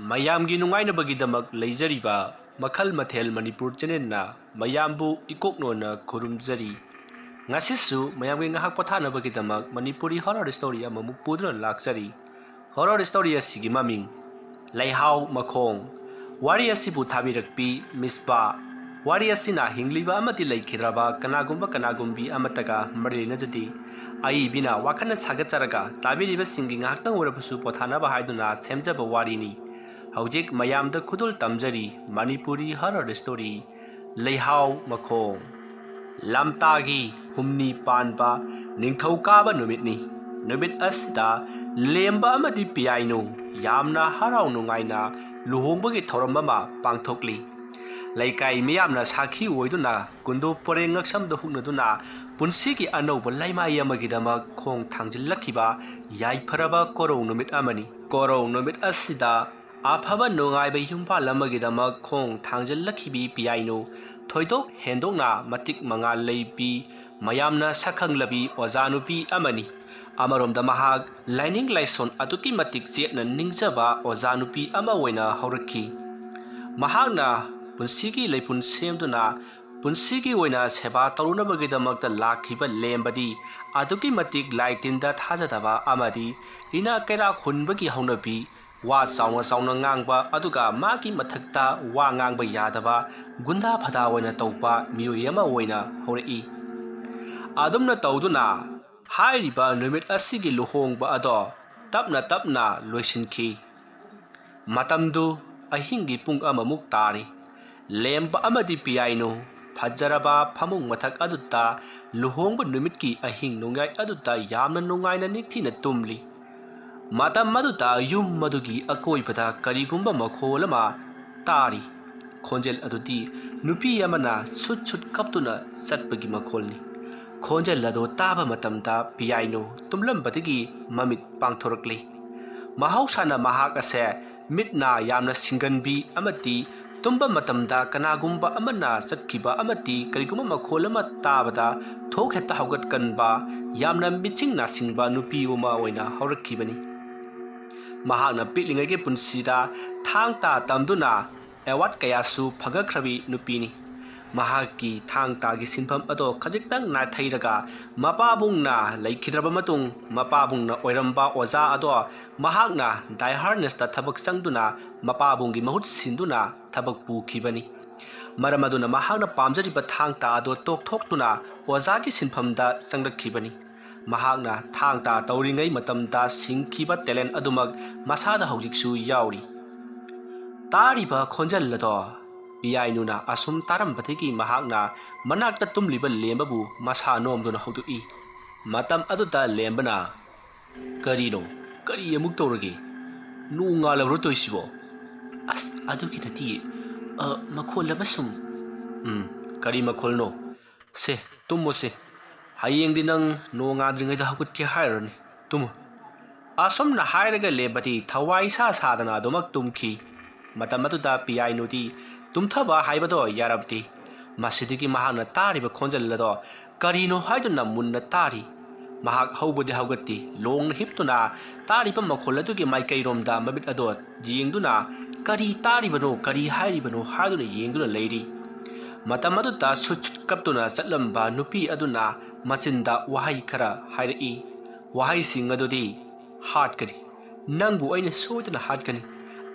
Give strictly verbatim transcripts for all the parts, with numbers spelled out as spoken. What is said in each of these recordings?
ꯃꯌꯥꯝꯒꯤ ꯅꯨꯡꯉꯥꯏꯅꯕꯒꯤꯗꯃꯛ ꯂꯩꯖꯔꯤꯕ ꯃꯈꯜ ꯃꯊꯦꯜ ꯃꯅꯤꯄꯨꯔ ꯆꯦꯅꯦꯜꯅ ꯃꯌꯥꯝꯕꯨ ꯏꯀꯣꯛꯅꯣꯅ ꯈꯨꯔꯨꯝꯖꯔꯤ꯫ ꯉꯁꯤꯁꯨ ꯃꯌꯥꯝꯒꯤ ꯉꯥꯏꯍꯥꯛ ꯄꯣꯊꯥꯅꯕꯒꯤꯗꯃꯛ ꯃꯅꯤꯄꯨꯔꯤ ꯍꯣꯔꯔ ꯁ꯭ꯇꯣꯔꯤ ꯑꯃꯃꯨꯛ ꯄꯨꯗꯨꯅ ꯂꯥꯛꯆꯔꯤ꯫ ꯍꯣꯔꯔ ꯁ꯭ꯇꯣꯔꯤ ꯑꯁꯤꯒꯤ ꯃꯃꯤꯡ ꯂꯩꯍꯥꯎ ꯃꯈꯣꯡ꯫ ꯋꯥꯔꯤ ꯑꯁꯤꯕꯨ ꯊꯥꯕꯤꯔꯛꯄꯤ ꯃꯤꯁꯕꯥ꯫ ꯋꯥꯔꯤ ꯑꯁꯤꯅ ꯍꯤꯡꯂꯤꯕ ꯑꯃꯗꯤ ꯂꯩꯈꯤꯗ꯭ꯔꯕ ꯀꯅꯥꯒꯨꯝꯕ ꯀꯅꯥꯒꯨꯝꯕꯤ ꯑꯃꯠꯇꯒ ꯃꯔꯤ ꯂꯩꯅꯖꯗꯦ꯫ ꯑꯏꯕꯤꯅ ꯋꯥꯈꯜꯅ ꯁꯥꯒꯠꯆꯔꯒ ꯇꯥꯕꯤꯔꯤꯕꯁꯤꯡꯒꯤ ꯉꯥꯏꯍꯥꯛꯇꯪ ꯑꯣꯏꯔꯕꯁꯨ ꯄꯣꯊꯥꯅꯕ ꯍꯥꯏꯗꯨꯅ ꯁꯦꯝꯖꯕ ꯋꯥꯔꯤꯅꯤ꯫ ꯍꯧꯖꯤꯛ ꯃꯌꯥꯝꯗ ꯈꯨꯗꯣꯜ ꯇꯝꯖꯔꯤ ꯃꯅꯤꯄꯨꯔꯤ ꯍꯣꯔꯔ ꯁ꯭ꯇꯣꯔꯤ ꯂꯩꯍꯥꯎ ꯃꯈꯣꯡ꯫ ꯂꯝꯇꯥꯒꯤ ꯍꯨꯝꯅꯤ ꯄꯥꯟꯕ ꯅꯤꯡꯊꯧꯀꯥꯕ ꯅꯨꯃꯤꯠꯅꯤ꯫ ꯅꯨꯃꯤꯠ ꯑꯁꯤꯗ ꯂꯦꯝꯕ ꯑꯃꯗꯤ ꯄꯤꯌꯥꯏꯅꯨ ꯌꯥꯝꯅ ꯍꯔꯥꯎ ꯅꯨꯡꯉꯥꯏꯅ ꯂꯨꯍꯣꯡꯕꯒꯤ ꯊꯧꯔꯝ ꯑꯃ ꯄꯥꯡꯊꯣꯛꯂꯤ꯫ ꯂꯩꯀꯥꯏ ꯃꯤꯌꯥꯝꯅ ꯁꯥꯈꯤ ꯑꯣꯏꯗꯨꯅ ꯀꯨꯟꯗꯣ ꯄꯣꯔꯦꯡ ꯉꯛꯁꯝꯗ ꯍꯨꯛꯅꯗꯨꯅ ꯄꯨꯟꯁꯤꯒꯤ ꯑꯅꯧꯕ ꯂꯩꯃꯥꯏ ꯑꯃꯒꯤꯗꯃꯛ ꯈꯣꯡ ꯊꯥꯡꯖꯤꯜꯂꯛꯈꯤꯕ ꯌꯥꯏꯐꯔꯕ ꯀꯣꯔꯧ ꯅꯨꯃꯤꯠ ꯑꯃꯅꯤ꯫ ꯀꯣꯔꯧ ꯅꯨꯃꯤꯠ ꯑꯁꯤꯗ ꯑꯐꯕ ꯅꯨꯡꯉꯥꯏꯕ ꯌꯨꯝꯕꯥꯜ ꯑꯃꯒꯤꯗꯃꯛ ꯈꯣꯡ ꯊꯥꯡꯖꯤꯜꯂꯛꯈꯤꯕꯤ ꯄꯤꯌꯥꯏꯅꯨ ꯊꯣꯏꯗꯣꯛ ꯍꯦꯟꯗꯣꯛꯅ ꯃꯇꯤꯛ ꯃꯉꯥꯜ ꯂꯩꯕꯤ, ꯃꯌꯥꯝꯅ ꯁꯛꯈꯪꯂꯕꯤ ꯑꯣꯖꯥ ꯅꯨꯄꯤ ꯑꯃꯅꯤ꯫ ꯑꯃꯔꯣꯝꯗ ꯃꯍꯥꯛ ꯂꯥꯏꯅꯤꯡ ꯂꯥꯏꯁꯣꯟ ꯑꯗꯨꯛꯀꯤ ꯃꯇꯤꯛ ꯆꯦꯠꯅ ꯅꯤꯡꯖꯕ ꯑꯣꯖꯥ ꯅꯨꯄꯤ ꯑꯃ ꯑꯣꯏꯅ ꯍꯧꯔꯛꯈꯤ꯫ ꯃꯍꯥꯛꯅ ꯄꯨꯟꯁꯤꯒꯤ ꯂꯩꯄꯨꯟ ꯁꯦꯝꯗꯨꯅ ꯄꯨꯟꯁꯤꯒꯤ ꯑꯣꯏꯅ ꯁꯦꯕꯥ ꯇꯧꯔꯨꯅꯕꯒꯤꯗꯃꯛꯇ ꯂꯥꯛꯈꯤꯕ ꯂꯦꯝꯕꯗꯤ ꯑꯗꯨꯛꯀꯤ ꯃꯇꯤꯛ ꯂꯥꯏ ꯇꯤꯟꯗ ꯊꯥꯖꯗꯕ ꯑꯃꯗꯤ ꯏꯅꯥꯛ ꯀꯩꯔꯥꯛ ꯍꯨꯟꯕꯒꯤ ꯍꯧꯅꯕꯤ, ꯋꯥ ꯆꯥꯎꯅ ꯆꯥꯎꯅ ꯉꯥꯡꯕ ꯑꯗꯨꯒ ꯃꯥꯒꯤ ꯃꯊꯛꯇ ꯋꯥ ꯉꯥꯡꯕ ꯌꯥꯗꯕ ꯒꯨꯟꯗꯥ ꯐꯗꯥ ꯑꯣꯏꯅ ꯇꯧꯕ ꯃꯤꯑꯣꯏ ꯑꯃ ꯑꯣꯏꯅ ꯍꯧꯔꯛꯏ꯫ ꯑꯗꯨꯝꯅ ꯇꯧꯗꯨꯅ ꯍꯥꯏꯔꯤꯕ ꯅꯨꯃꯤꯠ ꯑꯁꯤꯒꯤ ꯂꯨꯍꯣꯡꯕ ꯑꯗꯣ ꯇꯞꯅ ꯇꯞꯅ ꯂꯣꯏꯁꯤꯟꯈꯤ꯫ ꯃꯇꯝꯗꯨ ꯑꯍꯤꯡꯒꯤ ꯄꯨꯡ ꯑꯃꯃꯨꯛ ꯇꯥꯔꯤ꯫ ꯂꯦꯝꯕ ꯑꯃꯗꯤ ꯄꯤꯌꯥꯏꯅꯨ ꯐꯖꯔꯕ ꯐꯃꯨꯡ ꯃꯊꯛ ꯑꯗꯨꯗ ꯂꯨꯍꯣꯡꯕ ꯅꯨꯃꯤꯠꯀꯤ ꯑꯍꯤꯡ ꯅꯣꯡꯌꯥꯏ ꯑꯗꯨꯗ ꯌꯥꯝꯅ ꯅꯨꯡꯉꯥꯏꯅ ꯅꯤꯡꯊꯤꯅ ꯇꯨꯝꯂꯤ꯫ ꯃꯇꯝ ꯑꯗꯨꯗ ꯌꯨꯝ ꯑꯗꯨꯒꯤ ꯑꯀꯣꯏꯕꯗ ꯀꯔꯤꯒꯨꯝꯕ ꯃꯈꯣꯜ ꯑꯃ ꯇꯥꯔꯤ꯫ ꯈꯣꯟꯖꯦꯜ ꯑꯗꯨꯗꯤ ꯅꯨꯄꯤ ꯑꯃꯅ ꯁꯨꯠ ꯁꯨꯠ ꯀꯞꯇꯨꯅ ꯆꯠꯄꯒꯤ ꯃꯈꯣꯜꯅꯤ꯫ ꯈꯣꯟꯖꯦꯜ ꯑꯗꯨ ꯇꯥꯕ ꯃꯇꯝꯗ ꯄꯤꯌꯥꯏꯅꯨ ꯇꯨꯝꯂꯝꯕꯗꯒꯤ ꯃꯃꯤꯠ ꯄꯥꯡꯊꯣꯔꯛꯂꯤ꯫ ꯃꯍꯧꯁꯥꯅ ꯃꯍꯥꯛ ꯑꯁꯦ ꯃꯤꯠ ꯅꯥ ꯌꯥꯝꯅ ꯁꯤꯡꯒꯟꯕꯤ ꯑꯃꯗꯤ ꯇꯨꯝꯕ ꯃꯇꯝꯗ ꯀꯅꯥꯒꯨꯝꯕ ꯑꯃꯅ ꯆꯠꯈꯤꯕ ꯑꯃꯗꯤ ꯀꯔꯤꯒꯨꯝꯕ ꯃꯈꯣꯜ ꯑꯃ ꯇꯥꯕꯗ ꯊꯣꯛ ꯍꯦꯛꯇ ꯍꯧꯒꯠꯀꯟꯕ, ꯌꯥꯝꯅ ꯃꯤꯠꯁꯤꯡ ꯅꯥꯁꯤꯡꯕ ꯅꯨꯄꯤ ꯑꯃ ꯑꯣꯏꯅ ꯍꯧꯔꯛꯈꯤꯕꯅꯤ꯫ ꯃꯍꯥꯛꯅ ꯄꯤꯛꯂꯤꯉꯩꯒꯤ ꯄꯨꯟꯁꯤꯗ ꯊꯥꯡ ꯇꯥ ꯇꯝꯗꯨꯅ ꯑꯦꯋꯥꯔꯗ ꯀꯌꯥꯁꯨ ꯐꯪꯉꯛꯈ꯭ꯔꯕꯤ ꯅꯨꯄꯤꯅꯤ꯫ ꯃꯍꯥꯛꯀꯤ ꯊꯥꯡ ꯇꯥꯒꯤ ꯁꯤꯟꯐꯝ ꯑꯗꯣ ꯈꯖꯤꯛꯇꯪ ꯅꯥꯊꯩꯔꯒ ꯃꯄꯥꯕꯨꯡꯅ ꯂꯩꯈꯤꯗ꯭ꯔꯕ ꯃꯇꯨꯡ ꯃꯄꯥꯕꯨꯡꯅ ꯑꯣꯏꯔꯝꯕ ꯑꯣꯖꯥ ꯑꯗꯣ ꯃꯍꯥꯛꯅ ꯗꯥꯏꯍꯥꯔꯅꯦꯁꯇ ꯊꯕꯛ ꯆꯪꯗꯨꯅ ꯃꯄꯥꯕꯨꯡꯒꯤ ꯃꯍꯨꯠ ꯁꯤꯟꯗꯨꯅ ꯊꯕꯛ ꯄꯨꯈꯤꯕꯅꯤ꯫ ꯃꯔꯝ ꯑꯗꯨꯅ ꯃꯍꯥꯛꯅ ꯄꯥꯝꯖꯔꯤꯕ ꯊꯥꯡ ꯇꯥ ꯑꯗꯣ ꯇꯣꯛꯊꯣꯛꯇꯨꯅ ꯑꯣꯖꯥꯒꯤ ꯁꯤꯟꯐꯝꯗ ꯆꯪꯂꯛꯈꯤꯕꯅꯤ꯫ ꯃꯍꯥꯛꯅ ꯊꯥꯡ ꯇꯥ ꯇꯧꯔꯤꯉꯩ ꯃꯇꯝꯗ ꯁꯤꯡꯈꯤꯕ ꯇꯦꯂꯦꯟ ꯑꯗꯨꯃꯛ ꯃꯁꯥꯗ ꯍꯧꯖꯤꯛꯁꯨ ꯌꯥꯎꯔꯤ꯫ ꯇꯥꯔꯤꯕ ꯈꯣꯟꯖꯦꯜ ꯑꯗꯣ ꯄꯤꯌꯥꯏꯅꯨꯅ ꯑꯁꯨꯝ ꯇꯥꯔꯝꯕꯗꯒꯤ ꯃꯍꯥꯛꯅ ꯃꯅꯥꯛꯇ ꯇꯨꯝꯂꯤꯕ ꯂꯦꯝꯕꯕꯨ ꯃꯁꯥ ꯅꯣꯝꯗꯨꯅ ꯍꯧꯗꯣꯛꯏ꯫ ꯃꯇꯝ ꯑꯗꯨꯗ ꯂꯦꯝꯕꯅ, "ꯀꯔꯤꯅꯣ? ꯀꯔꯤ ꯑꯃꯨꯛ ꯇꯧꯔꯒꯦ? ꯅꯣꯡ ꯉꯥꯜꯂꯕ꯭ꯔꯣ ꯇꯧꯔꯤꯁꯤꯕꯣ?" "ꯑꯁ, ꯑꯗꯨꯒꯤ ꯅꯠꯇꯤꯌꯦ꯫ ꯑ, ꯃꯈꯣꯜ ꯑꯃ ꯁꯨꯝ..." "ꯎꯝ, ꯀꯔꯤ ꯃꯈꯣꯜꯅꯣ? ꯁꯦ, ꯇꯨꯝꯃꯣꯁꯦ꯫ ꯍꯌꯦꯡꯗꯤ ꯅꯪ ꯅꯣꯡ ꯉꯥꯟꯗ꯭ꯔꯤꯉꯩꯗ ꯍꯧꯒꯠꯀꯦ ꯍꯥꯏꯔꯨꯔꯅꯤ꯫ ꯇꯨꯝꯃꯨ꯫" ꯑꯁꯨꯝꯅ ꯍꯥꯏꯔꯒ ꯂꯦꯝꯕꯗꯤ ꯊꯋꯥꯏ ꯁꯥ ꯁꯥꯗꯅ ꯑꯗꯨꯃꯛ ꯇꯨꯝꯈꯤ꯫ ꯃꯇꯝ ꯑꯗꯨꯗ ꯄꯤꯌꯥꯏꯅꯨꯗꯤ ꯇꯨꯝꯊꯕ ꯍꯥꯏꯕꯗꯣ ꯌꯥꯔꯝꯗꯦ꯫ ꯃꯁꯤꯗꯒꯤ ꯃꯍꯥꯛꯅ ꯇꯥꯔꯤꯕ ꯈꯣꯟꯖꯦꯜ ꯑꯗꯣ ꯀꯔꯤꯅꯣ ꯍꯥꯏꯗꯨꯅ ꯃꯨꯟꯅ ꯇꯥꯔꯤ꯫ ꯃꯍꯥꯛ ꯍꯧꯕꯗꯤ ꯍꯧꯒꯠꯇꯦ, ꯂꯣꯡꯅ ꯍꯤꯞꯇꯨꯅ ꯇꯥꯔꯤꯕ ꯃꯈꯣꯜ ꯑꯗꯨꯒꯤ ꯃꯥꯏꯀꯩꯔꯣꯝꯗ ꯃꯃꯤꯠ ꯑꯗꯣ ꯌꯦꯡꯗꯨꯅ, "ꯀꯔꯤ ꯇꯥꯔꯤꯕꯅꯣ, ꯀꯔꯤ ꯍꯥꯏꯔꯤꯕꯅꯣ?" ꯍꯥꯏꯗꯨꯅ ꯌꯦꯡꯗꯨꯅ ꯂꯩꯔꯤ꯫ ꯃꯇꯝ ꯑꯗꯨꯗ ꯁꯨꯠ ꯁꯨꯠ ꯀꯞꯇꯨꯅ ꯆꯠꯂꯝꯕ ꯅꯨꯄꯤ ꯑꯗꯨꯅ ꯃꯆꯤꯟꯗ ꯋꯥꯍꯩ ꯈꯔ ꯍꯥꯏꯔꯛꯏ꯫ ꯋꯥꯍꯩꯁꯤꯡ ꯑꯗꯨꯗꯤ, "ꯍꯥꯠꯀꯅꯤ꯫ ꯅꯪꯕꯨ ꯑꯩꯅ ꯁꯣꯏꯗꯅ ꯍꯥꯠꯀꯅꯤ꯫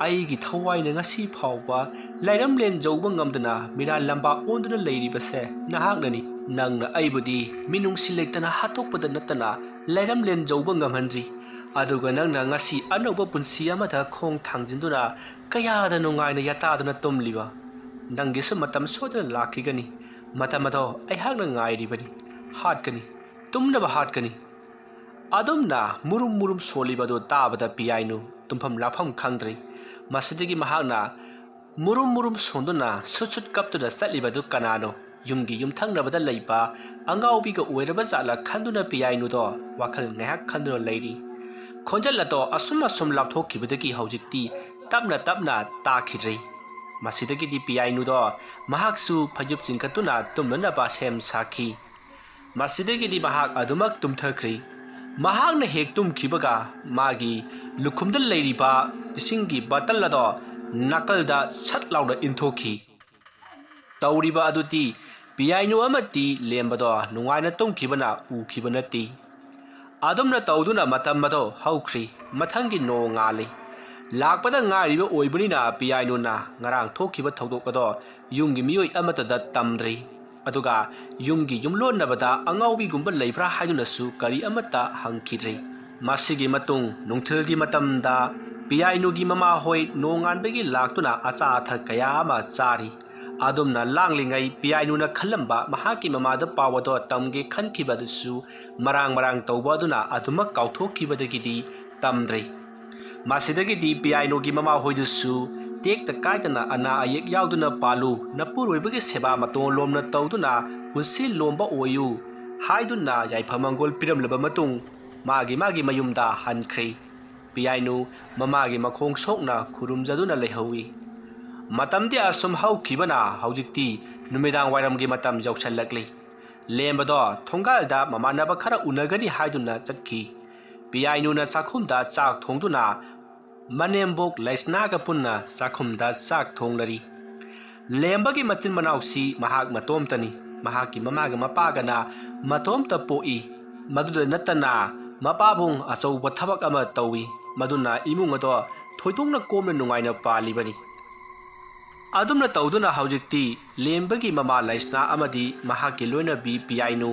ꯑꯩꯒꯤ ꯊꯋꯥꯏꯅ ꯉꯁꯤ ꯐꯥꯎꯕ ꯂꯩꯔꯝꯂꯦꯟ ꯌꯧꯕ ꯉꯝꯗꯅ ꯃꯤꯔꯥꯜ ꯂꯝꯕꯥ ꯑꯣꯟꯗꯨꯅ ꯂꯩꯔꯤꯕꯁꯦ ꯅꯍꯥꯛꯅꯅꯤ꯫ ꯅꯪꯅ ꯑꯩꯕꯨꯗꯤ ꯃꯤꯅꯨꯡꯁꯤ ꯂꯩꯇꯅ ꯍꯥꯠꯇꯣꯛꯄꯗ ꯅꯠꯇꯅ ꯂꯩꯔꯝꯂꯦꯟ ꯌꯧꯕ ꯉꯝꯍꯟꯗ꯭ꯔꯤ꯫ ꯑꯗꯨꯒ ꯅꯪꯅ ꯉꯁꯤ ꯑꯅꯧꯕ ꯄꯨꯟꯁꯤ ꯑꯃꯗ ꯈꯣꯡ ꯊꯥꯡꯖꯤꯟꯗꯨꯅ ꯀꯌꯥꯗ ꯅꯨꯡꯉꯥꯏꯅ ꯌꯥꯇꯥꯗꯨꯅ ꯇꯨꯝꯂꯤꯕ꯫ ꯅꯪꯒꯤꯁꯨ ꯃꯇꯝ ꯁꯣꯏꯗꯅ ꯂꯥꯛꯈꯤꯒꯅꯤ꯫ ꯃꯇꯝ ꯑꯗꯣ ꯑꯩꯍꯥꯛꯅ ꯉꯥꯏꯔꯤꯕꯅꯤ꯫ ꯍꯥꯠꯀꯅꯤ꯫ ꯇꯨꯝꯅꯕ ꯍꯥꯠꯀꯅꯤ꯫" ꯑꯗꯨꯝꯅ ꯃꯨꯔꯨꯝ ꯃꯨꯔꯨꯝ ꯁꯣꯜꯂꯤꯕ ꯑꯗꯨ ꯇꯥꯕꯗ ꯄꯤꯌꯥꯏꯅꯨ ꯇꯨꯝꯐꯝ ꯂꯥꯛꯐꯝ ꯈꯪꯗ꯭ꯔꯦ꯫ ꯃꯁꯤꯗꯒꯤ ꯃꯍꯥꯛꯅ ꯃꯨꯔꯨꯝ ꯃꯨꯔꯨꯝ ꯁꯣꯟꯗꯨꯅ ꯁꯨꯠ ꯁꯨꯠ ꯀꯞꯇꯨꯅ ꯆꯠꯂꯤꯕꯗꯨ ꯀꯅꯥꯅꯣ? ꯌꯨꯝꯒꯤ ꯌꯨꯝꯊꯪꯅꯕꯗ ꯂꯩꯕ ꯑꯉꯥꯎꯕꯤꯒ ꯑꯣꯏꯔꯕ ꯖꯥꯠꯂ ꯈꯟꯗꯨꯅ ꯄꯤꯌꯥꯏꯅꯨꯗꯣ ꯋꯥꯈꯜ ꯉꯥꯏꯍꯥꯛ ꯈꯟꯗꯨꯅ ꯂꯩꯔꯤ꯫ ꯈꯣꯟꯖꯦꯜ ꯑꯗꯣ ꯑꯁꯨꯝ ꯑꯁꯨꯝ ꯂꯥꯞꯊꯣꯛꯈꯤꯕꯗꯒꯤ ꯍꯧꯖꯤꯛꯇꯤ ꯇꯞꯅ ꯇꯞꯅ ꯇꯥꯈꯤꯗ꯭ꯔꯦ꯫ ꯃꯁꯤꯗꯒꯤꯗꯤ ꯄꯤꯌꯥꯏꯅꯨꯗꯣ ꯃꯍꯥꯛꯁꯨ ꯐꯩꯖꯨꯞ ꯆꯤꯡꯈꯠꯇꯨꯅ ꯇꯨꯝꯅꯅꯕ ꯁꯦꯝ ꯁꯥꯈꯤ꯫ ꯃꯁꯤꯗꯒꯤꯗꯤ ꯃꯍꯥꯛ ꯑꯗꯨꯃꯛ ꯇꯨꯝꯊꯈ꯭ꯔꯦ꯫ ꯃꯍꯥꯛꯅ ꯍꯦꯛ ꯇꯨꯝꯈꯤꯕꯒ ꯃꯥꯒꯤ ꯂꯨꯈꯨꯝꯗ ꯂꯩꯔꯤꯕ ꯏꯁꯤꯡꯒꯤ ꯕꯇꯜ ꯑꯗꯣ ꯅꯥꯀꯜꯗ ꯁꯠ ꯂꯥꯎꯅ ꯏꯟꯊꯣꯛꯈꯤ꯫ ꯇꯧꯔꯤꯕ ꯑꯗꯨꯗꯤ ꯄꯤꯌꯥꯏꯅꯨ ꯑꯃꯗꯤ ꯂꯦꯝꯕꯗꯣ ꯅꯨꯡꯉꯥꯏꯅ ꯇꯨꯝꯈꯤꯕꯅ ꯎꯈꯤꯕ ꯅꯠꯇꯦ꯫ ꯑꯗꯨꯝꯅ ꯇꯧꯗꯨꯅ ꯃꯇꯝ ꯑꯗꯣ ꯍꯧꯈ꯭ꯔꯤ꯫ ꯃꯊꯪꯒꯤ ꯅꯣꯡ ꯉꯥꯜꯂꯤ꯫ ꯂꯥꯛꯄꯗ ꯉꯥꯏꯔꯤꯕ ꯑꯣꯏꯕꯅꯤꯅ ꯄꯤꯌꯥꯏꯅꯨꯅ ꯉꯔꯥꯡ ꯊꯣꯛꯈꯤꯕ ꯊꯧꯗꯣꯛ ꯑꯗꯣ ꯌꯨꯝꯒꯤ ꯃꯤꯑꯣꯏ ꯑꯃꯠꯇꯗ ꯇꯝꯗ꯭ꯔꯤ꯫ ꯑꯗꯨꯒ ꯌꯨꯝꯒꯤ ꯌꯨꯝꯂꯣꯟꯅꯕꯗ ꯑꯉꯥꯎꯕꯤꯒꯨꯝꯕ ꯂꯩꯕ꯭ꯔꯥ ꯍꯥꯏꯗꯨꯅꯁꯨ ꯀꯔꯤ ꯑꯃꯠꯇ ꯍꯪꯈꯤꯗ꯭ꯔꯤ꯫ ꯃꯁꯤꯒꯤ ꯃꯇꯨꯡ ꯅꯨꯡꯊꯤꯜꯒꯤ ꯃꯇꯝꯗ ꯄꯤꯌꯥꯏꯅꯨꯒꯤ ꯃꯃꯥꯍꯣꯏ ꯅꯣꯡꯉꯥꯟꯕꯒꯤ ꯂꯥꯛꯇꯨꯅ ꯑꯆꯥ ꯑꯊꯛ ꯀꯌꯥ ꯑꯃ ꯆꯥꯔꯤ꯫ ꯑꯗꯨꯝꯅ ꯂꯥꯡꯂꯤꯉꯩ ꯄꯤꯌꯥꯏꯅꯨꯅ ꯈꯜꯂꯝꯕ ꯃꯍꯥꯛꯀꯤ ꯃꯃꯥꯗ ꯄꯥꯎ ꯑꯗꯣ ꯇꯝꯒꯦ ꯈꯟꯈꯤꯕ ꯑꯗꯨꯁꯨ ꯃꯔꯥꯡ ꯃꯔꯥꯡ ꯇꯧꯕ ꯑꯗꯨꯅ ꯑꯗꯨꯃꯛ ꯀꯥꯎꯊꯣꯛꯈꯤꯕꯗꯒꯤꯗꯤ ꯇꯝꯗ꯭ꯔꯦ꯫ ꯃꯁꯤꯗꯒꯤꯗꯤ ꯄꯤꯌꯥꯏꯅꯨꯒꯤ ꯃꯃꯥꯍꯣꯏꯗꯨꯁꯨ ꯇꯦꯛꯇ ꯀꯥꯏꯗꯅ ꯑꯅꯥ ꯑꯌꯦꯛ ꯌꯥꯎꯗꯨꯅ ꯄꯥꯜꯂꯨ, ꯅꯄꯨꯔꯣꯏꯕꯒꯤ ꯁꯦꯕꯥ ꯃꯇꯣꯟ ꯂꯣꯝꯅ ꯇꯧꯗꯨꯅ ꯄꯨꯟꯁꯤ ꯂꯣꯝꯕ ꯑꯣꯏꯌꯨ ꯍꯥꯏꯗꯨꯅ ꯌꯥꯏꯐ ꯃꯪꯒꯣꯜ ꯄꯤꯔꯝꯂꯕ ꯃꯇꯨꯡ ꯃꯥꯒꯤ ꯃꯥꯒꯤ ꯃꯌꯨꯝꯗ ꯍꯟꯈ꯭ꯔꯦ꯫ ꯄꯤꯌꯥꯏꯅꯨ ꯃꯃꯥꯒꯤ ꯃꯈꯣꯡ ꯁꯣꯛꯅ ꯈꯨꯔꯨꯝꯖꯗꯨꯅ ꯂꯩꯍꯧꯏ꯫ ꯃꯇꯝꯗꯤ ꯑꯁꯨꯝ ꯍꯧꯈꯤꯕꯅ ꯍꯧꯖꯤꯛꯇꯤ ꯅꯨꯃꯤꯗꯥꯡ ꯋꯥꯏꯔꯝꯒꯤ ꯃꯇꯝ ꯌꯧꯁꯜꯂꯛꯂꯤ꯫ ꯂꯦꯝꯕꯗꯣ ꯊꯣꯡꯒꯥꯜꯗ ꯃꯃꯥꯟꯅꯕ ꯈꯔ ꯎꯅꯒꯅꯤ ꯍꯥꯏꯗꯨꯅ ꯆꯠꯈꯤ꯫ ꯄꯤꯌꯥꯏꯅꯨꯅ ꯆꯥꯛꯈꯨꯝꯗ ꯆꯥꯛ ꯊꯣꯡꯗꯨꯅ ꯃꯅꯦꯝꯕꯣꯛ ꯂꯩꯁꯅꯥꯒ ꯄꯨꯟꯅ ꯆꯥꯛꯈꯨꯝꯗ ꯆꯥꯛ ꯊꯣꯡꯂꯔꯤ꯫ ꯂꯦꯝꯕꯒꯤ ꯃꯆꯤꯟ ꯃꯅꯥꯎꯁꯤ ꯃꯍꯥꯛ ꯃꯇꯣꯝꯇꯅꯤ꯫ ꯃꯍꯥꯛꯀꯤ ꯃꯃꯥꯒ ꯃꯄꯥꯒꯅ ꯃꯇꯣꯝꯇ ꯄꯣꯛꯏ꯫ ꯃꯗꯨꯗ ꯅꯠꯇꯅ ꯃꯄꯥꯕꯨꯡ ꯑꯆꯧꯕ ꯊꯕꯛ ꯑꯃ ꯇꯧꯏ꯫ ꯃꯗꯨꯅ ꯏꯃꯨꯡ ꯑꯗꯣ ꯊꯣꯏꯗꯣꯛꯅ ꯀꯣꯝꯅ ꯅꯨꯡꯉꯥꯏꯅ ꯄꯥꯜꯂꯤꯕꯅꯤ꯫ ꯑꯗꯨꯝꯅ ꯇꯧꯗꯨꯅ ꯍꯧꯖꯤꯛꯇꯤ ꯂꯦꯝꯕꯒꯤ ꯃꯃꯥ ꯂꯩꯁꯅꯥ ꯑꯃꯗꯤ ꯃꯍꯥꯛꯀꯤ ꯂꯣꯏꯅꯕꯤ ꯄꯤꯌꯥꯏꯅꯨ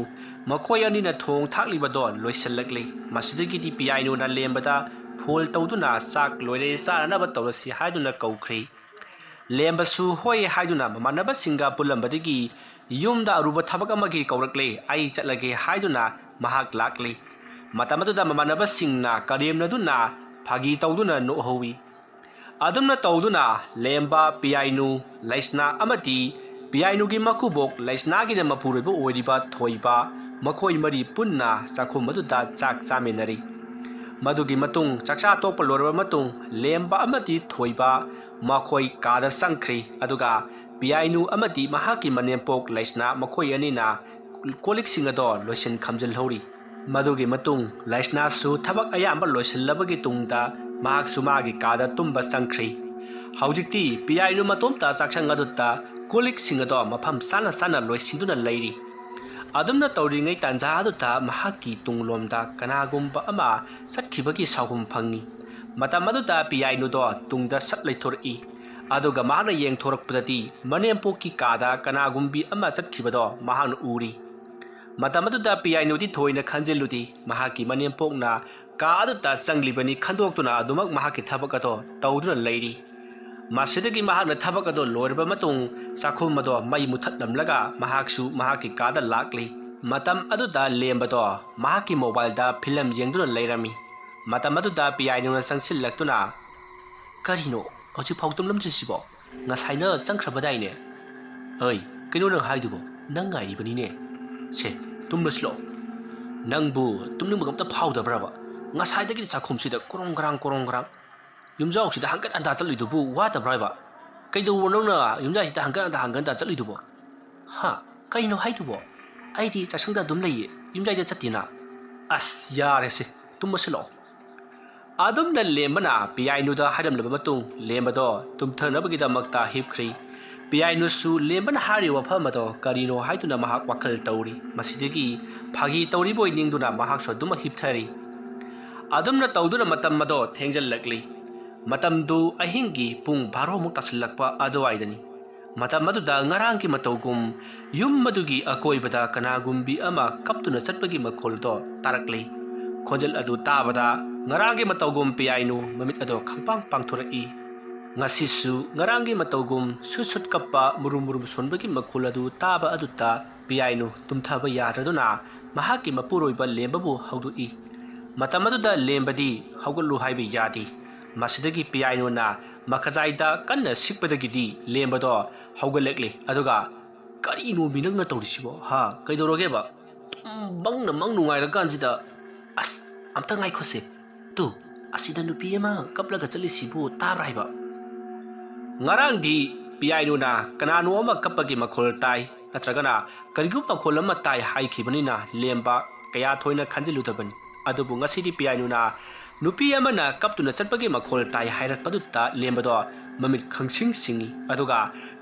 ꯃꯈꯣꯏ ꯑꯅꯤꯅ ꯊꯣꯡ ꯊꯥꯛꯂꯤꯕꯗꯣ ꯂꯣꯏꯁꯤꯜꯂꯛꯂꯤ꯫ ꯃꯁꯤꯗꯒꯤꯗꯤ ꯄꯤꯌꯥꯏꯅꯨꯅ ꯂꯦꯝꯕꯗ ꯐꯣꯜ ꯇꯧꯗꯨꯅ ꯆꯥꯛ ꯂꯣꯏꯔꯦ, ꯆꯥꯅꯅꯕ ꯇꯧꯔꯁꯤ ꯍꯥꯏꯗꯨꯅ ꯀꯧꯈ꯭ꯔꯦ꯫ ꯂꯦꯝꯕꯁꯨ ꯍꯣꯏ ꯍꯥꯏꯗꯨꯅ ꯃꯃꯥꯟꯅꯕꯁꯤꯡꯒ ꯄꯨꯜꯂꯝꯕꯗꯒꯤ ꯌꯨꯝꯗ ꯑꯔꯨꯕ ꯊꯕꯛ ꯑꯃꯒꯤ ꯀꯧꯔꯛꯂꯦ, ꯑꯩ ꯆꯠꯂꯒꯦ ꯍꯥꯏꯗꯨꯅ ꯃꯍꯥꯛ ꯂꯥꯛꯂꯤ꯫ ꯃꯇꯝ ꯑꯗꯨꯗ ꯃꯃꯥꯟꯅꯕꯁꯤꯡꯅ ꯀꯔꯦꯝꯅꯗꯨꯅ ꯐꯥꯒꯤ ꯇꯧꯗꯨꯅ ꯅꯣꯛꯍꯧꯏ꯫ ꯑꯗꯨꯝꯅ ꯇꯧꯗꯨꯅ ꯂꯦꯝꯕ, ꯄꯤꯌꯥꯏꯅꯨ, ꯂꯩꯁꯅꯥ ꯑꯃꯗꯤ ꯄꯤꯌꯥꯏꯅꯨꯒꯤ ꯃꯀꯨꯕꯣꯛ ꯂꯩꯁꯅꯥꯒꯤꯅ ꯃꯄꯨꯔꯣꯏꯕ ꯑꯣꯏꯔꯤꯕ ꯊꯣꯏꯕ, ꯃꯈꯣꯏ ꯃꯔꯤ ꯄꯨꯟꯅ ꯆꯥꯛꯈꯨꯝ ꯑꯗꯨꯗ ꯆꯥꯛ ꯆꯥꯃꯤꯟꯅꯔꯤ꯫ ꯃꯗꯨꯒꯤ ꯃꯇꯨꯡ ꯆꯥꯛꯆꯥ ꯇꯣꯛꯄ ꯂꯣꯏꯔꯕ ꯃꯇꯨꯡ ꯂꯦꯝꯕ ꯑꯃꯗꯤ ꯊꯣꯏꯕ ꯃꯈꯣꯏ ꯀꯥꯗ ꯆꯪꯈ꯭ꯔꯤ꯫ ꯑꯗꯨꯒ ꯄꯤꯌꯥꯏꯅꯨ ꯑꯃꯗꯤ ꯃꯍꯥꯛꯀꯤ ꯃꯅꯦꯝꯄꯣꯛ ꯂꯩꯁꯅꯥ ꯃꯈꯣꯏ ꯑꯅꯤꯅ ꯀꯣꯜꯂꯤꯛꯁꯤꯡ ꯑꯗꯣ ꯂꯣꯏꯁꯤꯟ ꯈꯝꯖꯤꯜꯍꯧꯔꯤ꯫ ꯃꯗꯨꯒꯤ ꯃꯇꯨꯡ ꯂꯩꯁꯅꯥꯁꯨ ꯊꯕꯛ ꯑꯌꯥꯝꯕ ꯂꯣꯏꯁꯤꯜꯂꯕꯒꯤ ꯇꯨꯡꯗ ꯃꯍꯥꯛꯁꯨ ꯃꯥꯒꯤ ꯀꯥꯗ ꯇꯨꯝꯕ ꯆꯪꯈ꯭ꯔꯤ꯫ ꯍꯧꯖꯤꯛꯇꯤ ꯄꯤꯌꯥꯏꯅꯨ ꯃꯇꯣꯝꯇ ꯆꯥꯛꯁꯪ ꯑꯗꯨꯗ ꯀꯣꯜ ꯂꯤꯛꯁꯤꯡ ꯑꯗꯣ ꯃꯐꯝ ꯆꯥꯅ ꯆꯥꯅ ꯂꯣꯏꯁꯤꯟꯗꯨꯅ ꯂꯩꯔꯤ꯫ ꯑꯗꯨꯝꯅ ꯇꯧꯔꯤꯉꯩ ꯇꯥꯟꯖꯥ ꯑꯗꯨꯗ ꯃꯍꯥꯛꯀꯤ ꯇꯨꯡꯂꯣꯝꯗ ꯀꯅꯥꯒꯨꯝꯕ ꯑꯃ ꯆꯠꯈꯤꯕꯒꯤ ꯁꯥꯎꯍꯨꯝ ꯐꯪꯏ꯫ ꯃꯇꯝ ꯑꯗꯨꯗ ꯄꯤꯌꯥꯏꯅꯨꯗꯣ ꯇꯨꯡꯗ ꯁꯠ ꯂꯩꯊꯣꯔꯛꯏ꯫ ꯑꯗꯨꯒ ꯃꯍꯥꯛꯅ ꯌꯦꯡꯊꯣꯔꯛꯄꯗꯗꯤ ꯃꯅꯦꯝꯄꯣꯛꯀꯤ ꯀꯥꯗ ꯀꯅꯥꯒꯨꯝꯕꯤ ꯑꯃ ꯆꯠꯈꯤꯕꯗꯣ ꯃꯍꯥꯛꯅ ꯎꯔꯤ꯫ ꯃꯇꯝ ꯑꯗꯨꯗ ꯄꯤꯌꯥꯏꯅꯨꯗꯤ ꯊꯣꯏꯅ ꯈꯟꯖꯤꯜꯂꯨꯗꯦ꯫ ꯃꯍꯥꯛꯀꯤ ꯃꯅꯦꯝꯄꯣꯛꯅ ꯀꯥ ꯑꯗꯨꯗ ꯆꯪꯂꯤꯕꯅꯤ ꯈꯟꯗꯣꯛꯇꯨꯅ ꯑꯗꯨꯃꯛ ꯃꯍꯥꯛꯀꯤ ꯊꯕꯛ ꯑꯗꯣ ꯇꯧꯗꯨꯅ ꯂꯩꯔꯤ꯫ ꯃꯁꯤꯗꯒꯤ ꯃꯍꯥꯛꯅ ꯊꯕꯛ ꯑꯗꯣ ꯂꯣꯏꯔꯕ ꯃꯇꯨꯡ ꯆꯥꯛꯈꯨꯝ ꯑꯗꯣ ꯃꯩ ꯃꯨꯊꯠꯂꯝꯂꯒ ꯃꯍꯥꯛꯁꯨ ꯃꯍꯥꯛꯀꯤ ꯀꯥꯗ ꯂꯥꯛꯂꯤ꯫ ꯃꯇꯝ ꯑꯗꯨꯗ ꯂꯦꯝꯕꯗꯣ ꯃꯍꯥꯛꯀꯤ ꯃꯣꯕꯥꯏꯜꯗ ꯐꯤꯂꯝ ꯌꯦꯡꯗꯨꯅ ꯂꯩꯔꯝꯃꯤ꯫ ꯃꯇꯝ ꯑꯗꯨꯗ ꯄꯤꯌꯥꯏꯅꯨꯅ ꯆꯪꯁꯤꯜꯂꯛꯇꯨꯅ, "ꯀꯔꯤꯅꯣ ꯍꯧꯖꯤꯛꯐꯥꯎ ꯇꯨꯝꯂꯝꯗ꯭ꯔꯤꯁꯤꯕꯣ? ꯉꯁꯥꯏꯅ ꯆꯪꯈ꯭ꯔꯕꯗꯥꯏꯅꯦ?" "ꯍꯩ, ꯀꯩꯅꯣ ꯅꯪ ꯍꯥꯏꯗꯨꯕꯣ? ꯅꯪ ꯉꯥꯏꯔꯤꯕꯅꯤꯅꯦ꯫ ꯁꯦ, ꯇꯨꯝꯂꯁꯤꯂꯣ꯫ ꯅꯪꯕꯨ ꯇꯨꯝꯅꯤꯡꯕꯒ ꯑꯝꯇ ꯐꯥꯎꯗꯕ꯭ꯔꯕ? ꯉꯁꯥꯏꯗꯒꯤ ꯆꯥꯛꯈꯨꯝꯁꯤꯗ ꯀꯣꯔꯣꯡ ꯀꯔꯥꯡ, ꯀꯣꯔꯣꯡ ꯀꯔꯥꯡ꯫ ꯌꯨꯝꯖꯥꯎꯁꯤꯗ ꯍꯪꯒꯠ ꯍꯟꯗꯥ ꯆꯠꯂꯤꯗꯨꯕꯨ ꯋꯥꯗꯕ꯭ꯔꯥ ꯍꯥꯏꯕ? ꯀꯩꯗꯧꯕ ꯅꯪꯅ ꯌꯨꯝꯖꯥꯏꯁꯤꯗ ꯍꯪꯒꯠ ꯍꯟꯗꯥ, ꯍꯪꯒꯠ ꯍꯟꯗꯥ ꯆꯠꯂꯤꯗꯨꯕꯣ?" "ꯍꯥ? ꯀꯩꯅꯣ ꯍꯥꯏꯗꯨꯕꯣ? ꯑꯩꯗꯤ ꯆꯥꯛꯁꯪꯗ ꯑꯗꯨꯝ ꯂꯩꯌꯦ, ꯌꯨꯝꯖꯥꯏꯗ ꯆꯠꯇꯦꯅ꯫" "ꯑꯁ, ꯌꯥꯔꯦꯁꯦ, ꯇꯨꯝꯃꯁꯤ ꯂꯥꯛꯑꯣ꯫" ꯑꯗꯨꯝꯅ ꯂꯦꯝꯕꯅ ꯄꯤꯌꯥꯏꯅꯨꯗ ꯍꯥꯏꯔꯝꯂꯕ ꯃꯇꯨꯡ, ꯂꯦꯝꯕꯗꯣ ꯇꯨꯝꯊꯅꯕꯒꯤꯗꯃꯛꯇ ꯍꯤꯞꯈ꯭ꯔꯤ꯫ ꯄꯤꯌꯥꯏꯅꯨꯁꯨ ꯂꯦꯝꯕꯅ ꯍꯥꯏꯔꯤꯕ ꯋꯥꯐꯝ ꯑꯗꯣ ꯀꯔꯤꯅꯣ ꯍꯥꯏꯗꯨꯅ ꯃꯍꯥꯛ ꯋꯥꯈꯜ ꯇꯧꯔꯤ꯫ ꯃꯁꯤꯗꯒꯤ ꯐꯥꯒꯤ ꯇꯧꯔꯤꯕꯣꯏ ꯅꯤꯡꯗꯨꯅ ꯃꯍꯥꯛꯁꯨ ꯑꯗꯨꯃꯛ ꯍꯤꯞꯊꯔꯤ꯫ ꯑꯗꯨꯝꯅ ꯇꯧꯗꯨꯅ ꯃꯇꯝ ꯑꯗꯣ ꯊꯦꯡꯖꯤꯜꯂꯛꯂꯤ꯫ ꯃꯇꯝꯗꯨ ꯑꯍꯤꯡꯒꯤ ꯄꯨꯡ ꯕꯥꯔꯣꯃꯨꯛ ꯇꯥꯁꯤꯜꯂꯛꯄ ꯑꯗꯨꯋꯥꯏꯗꯅꯤ꯫ ꯃꯇꯝ ꯑꯗꯨꯗ ꯉꯔꯥꯡꯒꯤ ꯃꯇꯧꯒꯨꯝ ꯌꯨꯝ ꯑꯗꯨꯒꯤ ꯑꯀꯣꯏꯕꯗ ꯀꯅꯥꯒꯨꯝꯕꯤ ꯑꯃ ꯀꯞꯇꯨꯅ ꯆꯠꯄꯒꯤ ꯃꯈꯣꯜꯗꯣ ꯇꯥꯔꯛꯂꯤ꯫ ꯈꯣꯟꯖꯦꯜ ꯑꯗꯨ ꯇꯥꯕꯗ ꯉꯔꯥꯡꯒꯤ ꯃꯇꯧꯒꯨꯝ ꯄꯤꯌꯥꯏꯅꯨ ꯃꯃꯤꯠ ꯑꯗꯣ ꯈꯪꯄꯥꯡ ꯄꯥꯡꯊꯣꯔꯛꯏ꯫ ꯉꯁꯤꯁꯨ ꯉꯔꯥꯡꯒꯤ ꯃꯇꯧꯒꯨꯝ ꯁꯨꯠ ꯁꯨꯠ ꯀꯞꯄ, ꯃꯨꯔꯨꯝ ꯃꯨꯔꯨꯝ ꯁꯣꯟꯕꯒꯤ ꯃꯈꯣꯜ ꯑꯗꯨ ꯇꯥꯕ ꯑꯗꯨꯗ ꯄꯤꯌꯥꯏꯅꯨ ꯇꯨꯝꯊꯕ ꯌꯥꯗ꯭ꯔꯗꯨꯅ ꯃꯍꯥꯛꯀꯤ ꯃꯄꯨꯔꯣꯏꯕ ꯂꯦꯝꯕꯕꯨ ꯍꯧꯗꯣꯛꯏ꯫ ꯃꯇꯝ ꯑꯗꯨꯗ ꯂꯦꯝꯕꯗꯤ ꯍꯧꯒꯠꯂꯨ ꯍꯥꯏꯕ ꯌꯥꯗꯦ꯫ ꯃꯁꯤꯗꯒꯤ ꯄꯤꯌꯥꯏꯅꯨꯅ ꯃꯈꯖꯥꯏꯗ ꯀꯟꯅ ꯁꯤꯛꯄꯗꯒꯤꯗꯤ ꯂꯦꯝꯕꯗꯣ ꯍꯧꯒꯠꯂꯛꯂꯤ꯫ ꯑꯗꯨꯒ, "ꯀꯔꯤꯅꯣ ꯃꯤ ꯅꯪꯅ ꯇꯧꯔꯤꯁꯤꯕꯣ? ꯍꯥ? ꯀꯩꯗꯧꯔꯒꯦꯕ? ꯇꯨꯝ ꯃꯪꯅ ꯃꯪ ꯅꯨꯡꯉꯥꯏꯔꯀꯥꯟꯁꯤꯗ꯫ ꯑꯁ, ꯑꯝꯇ ꯉꯥꯏꯈꯣꯁꯦ꯫ ꯇꯨ, ꯑꯁꯤꯗ ꯅꯨꯄꯤ ꯑꯃ ꯀꯞꯂꯒ ꯆꯠꯂꯤꯁꯤꯕꯨ ꯇꯥꯕ꯭ꯔꯥ ꯍꯥꯏꯕ?" ꯉꯔꯥꯡꯗꯤ ꯄꯤꯌꯥꯏꯅꯨꯅ ꯀꯅꯥꯅꯣ ꯑꯃ ꯀꯞꯄꯒꯤ ꯃꯈꯣꯜ ꯇꯥꯏ, ꯅꯠꯇ꯭ꯔꯒꯅ ꯀꯔꯤꯒꯨꯝꯕ ꯃꯈꯣꯜ ꯑꯃ ꯇꯥꯏ ꯍꯥꯏꯈꯤꯕꯅꯤꯅ ꯂꯦꯝꯕ ꯀꯌꯥ ꯊꯣꯏꯅ ꯈꯟꯖꯤꯜꯂꯨꯗꯕꯅꯤ꯫ ꯑꯗꯨꯕꯨ ꯉꯁꯤꯗꯤ ꯄꯤꯌꯥꯏꯅꯨꯅ ꯅꯨꯄꯤ ꯑꯃꯅ ꯀꯞꯇꯨꯅ ꯆꯠꯄꯒꯤ ꯃꯈꯣꯜ ꯇꯥꯏ ꯍꯥꯏꯔꯛꯄꯗꯨꯗ ꯂꯦꯝꯕꯗꯣ ꯃꯃꯤꯠ ꯈꯪꯁꯤꯡ ꯁꯤꯡꯏ꯫ ꯑꯗꯨꯒ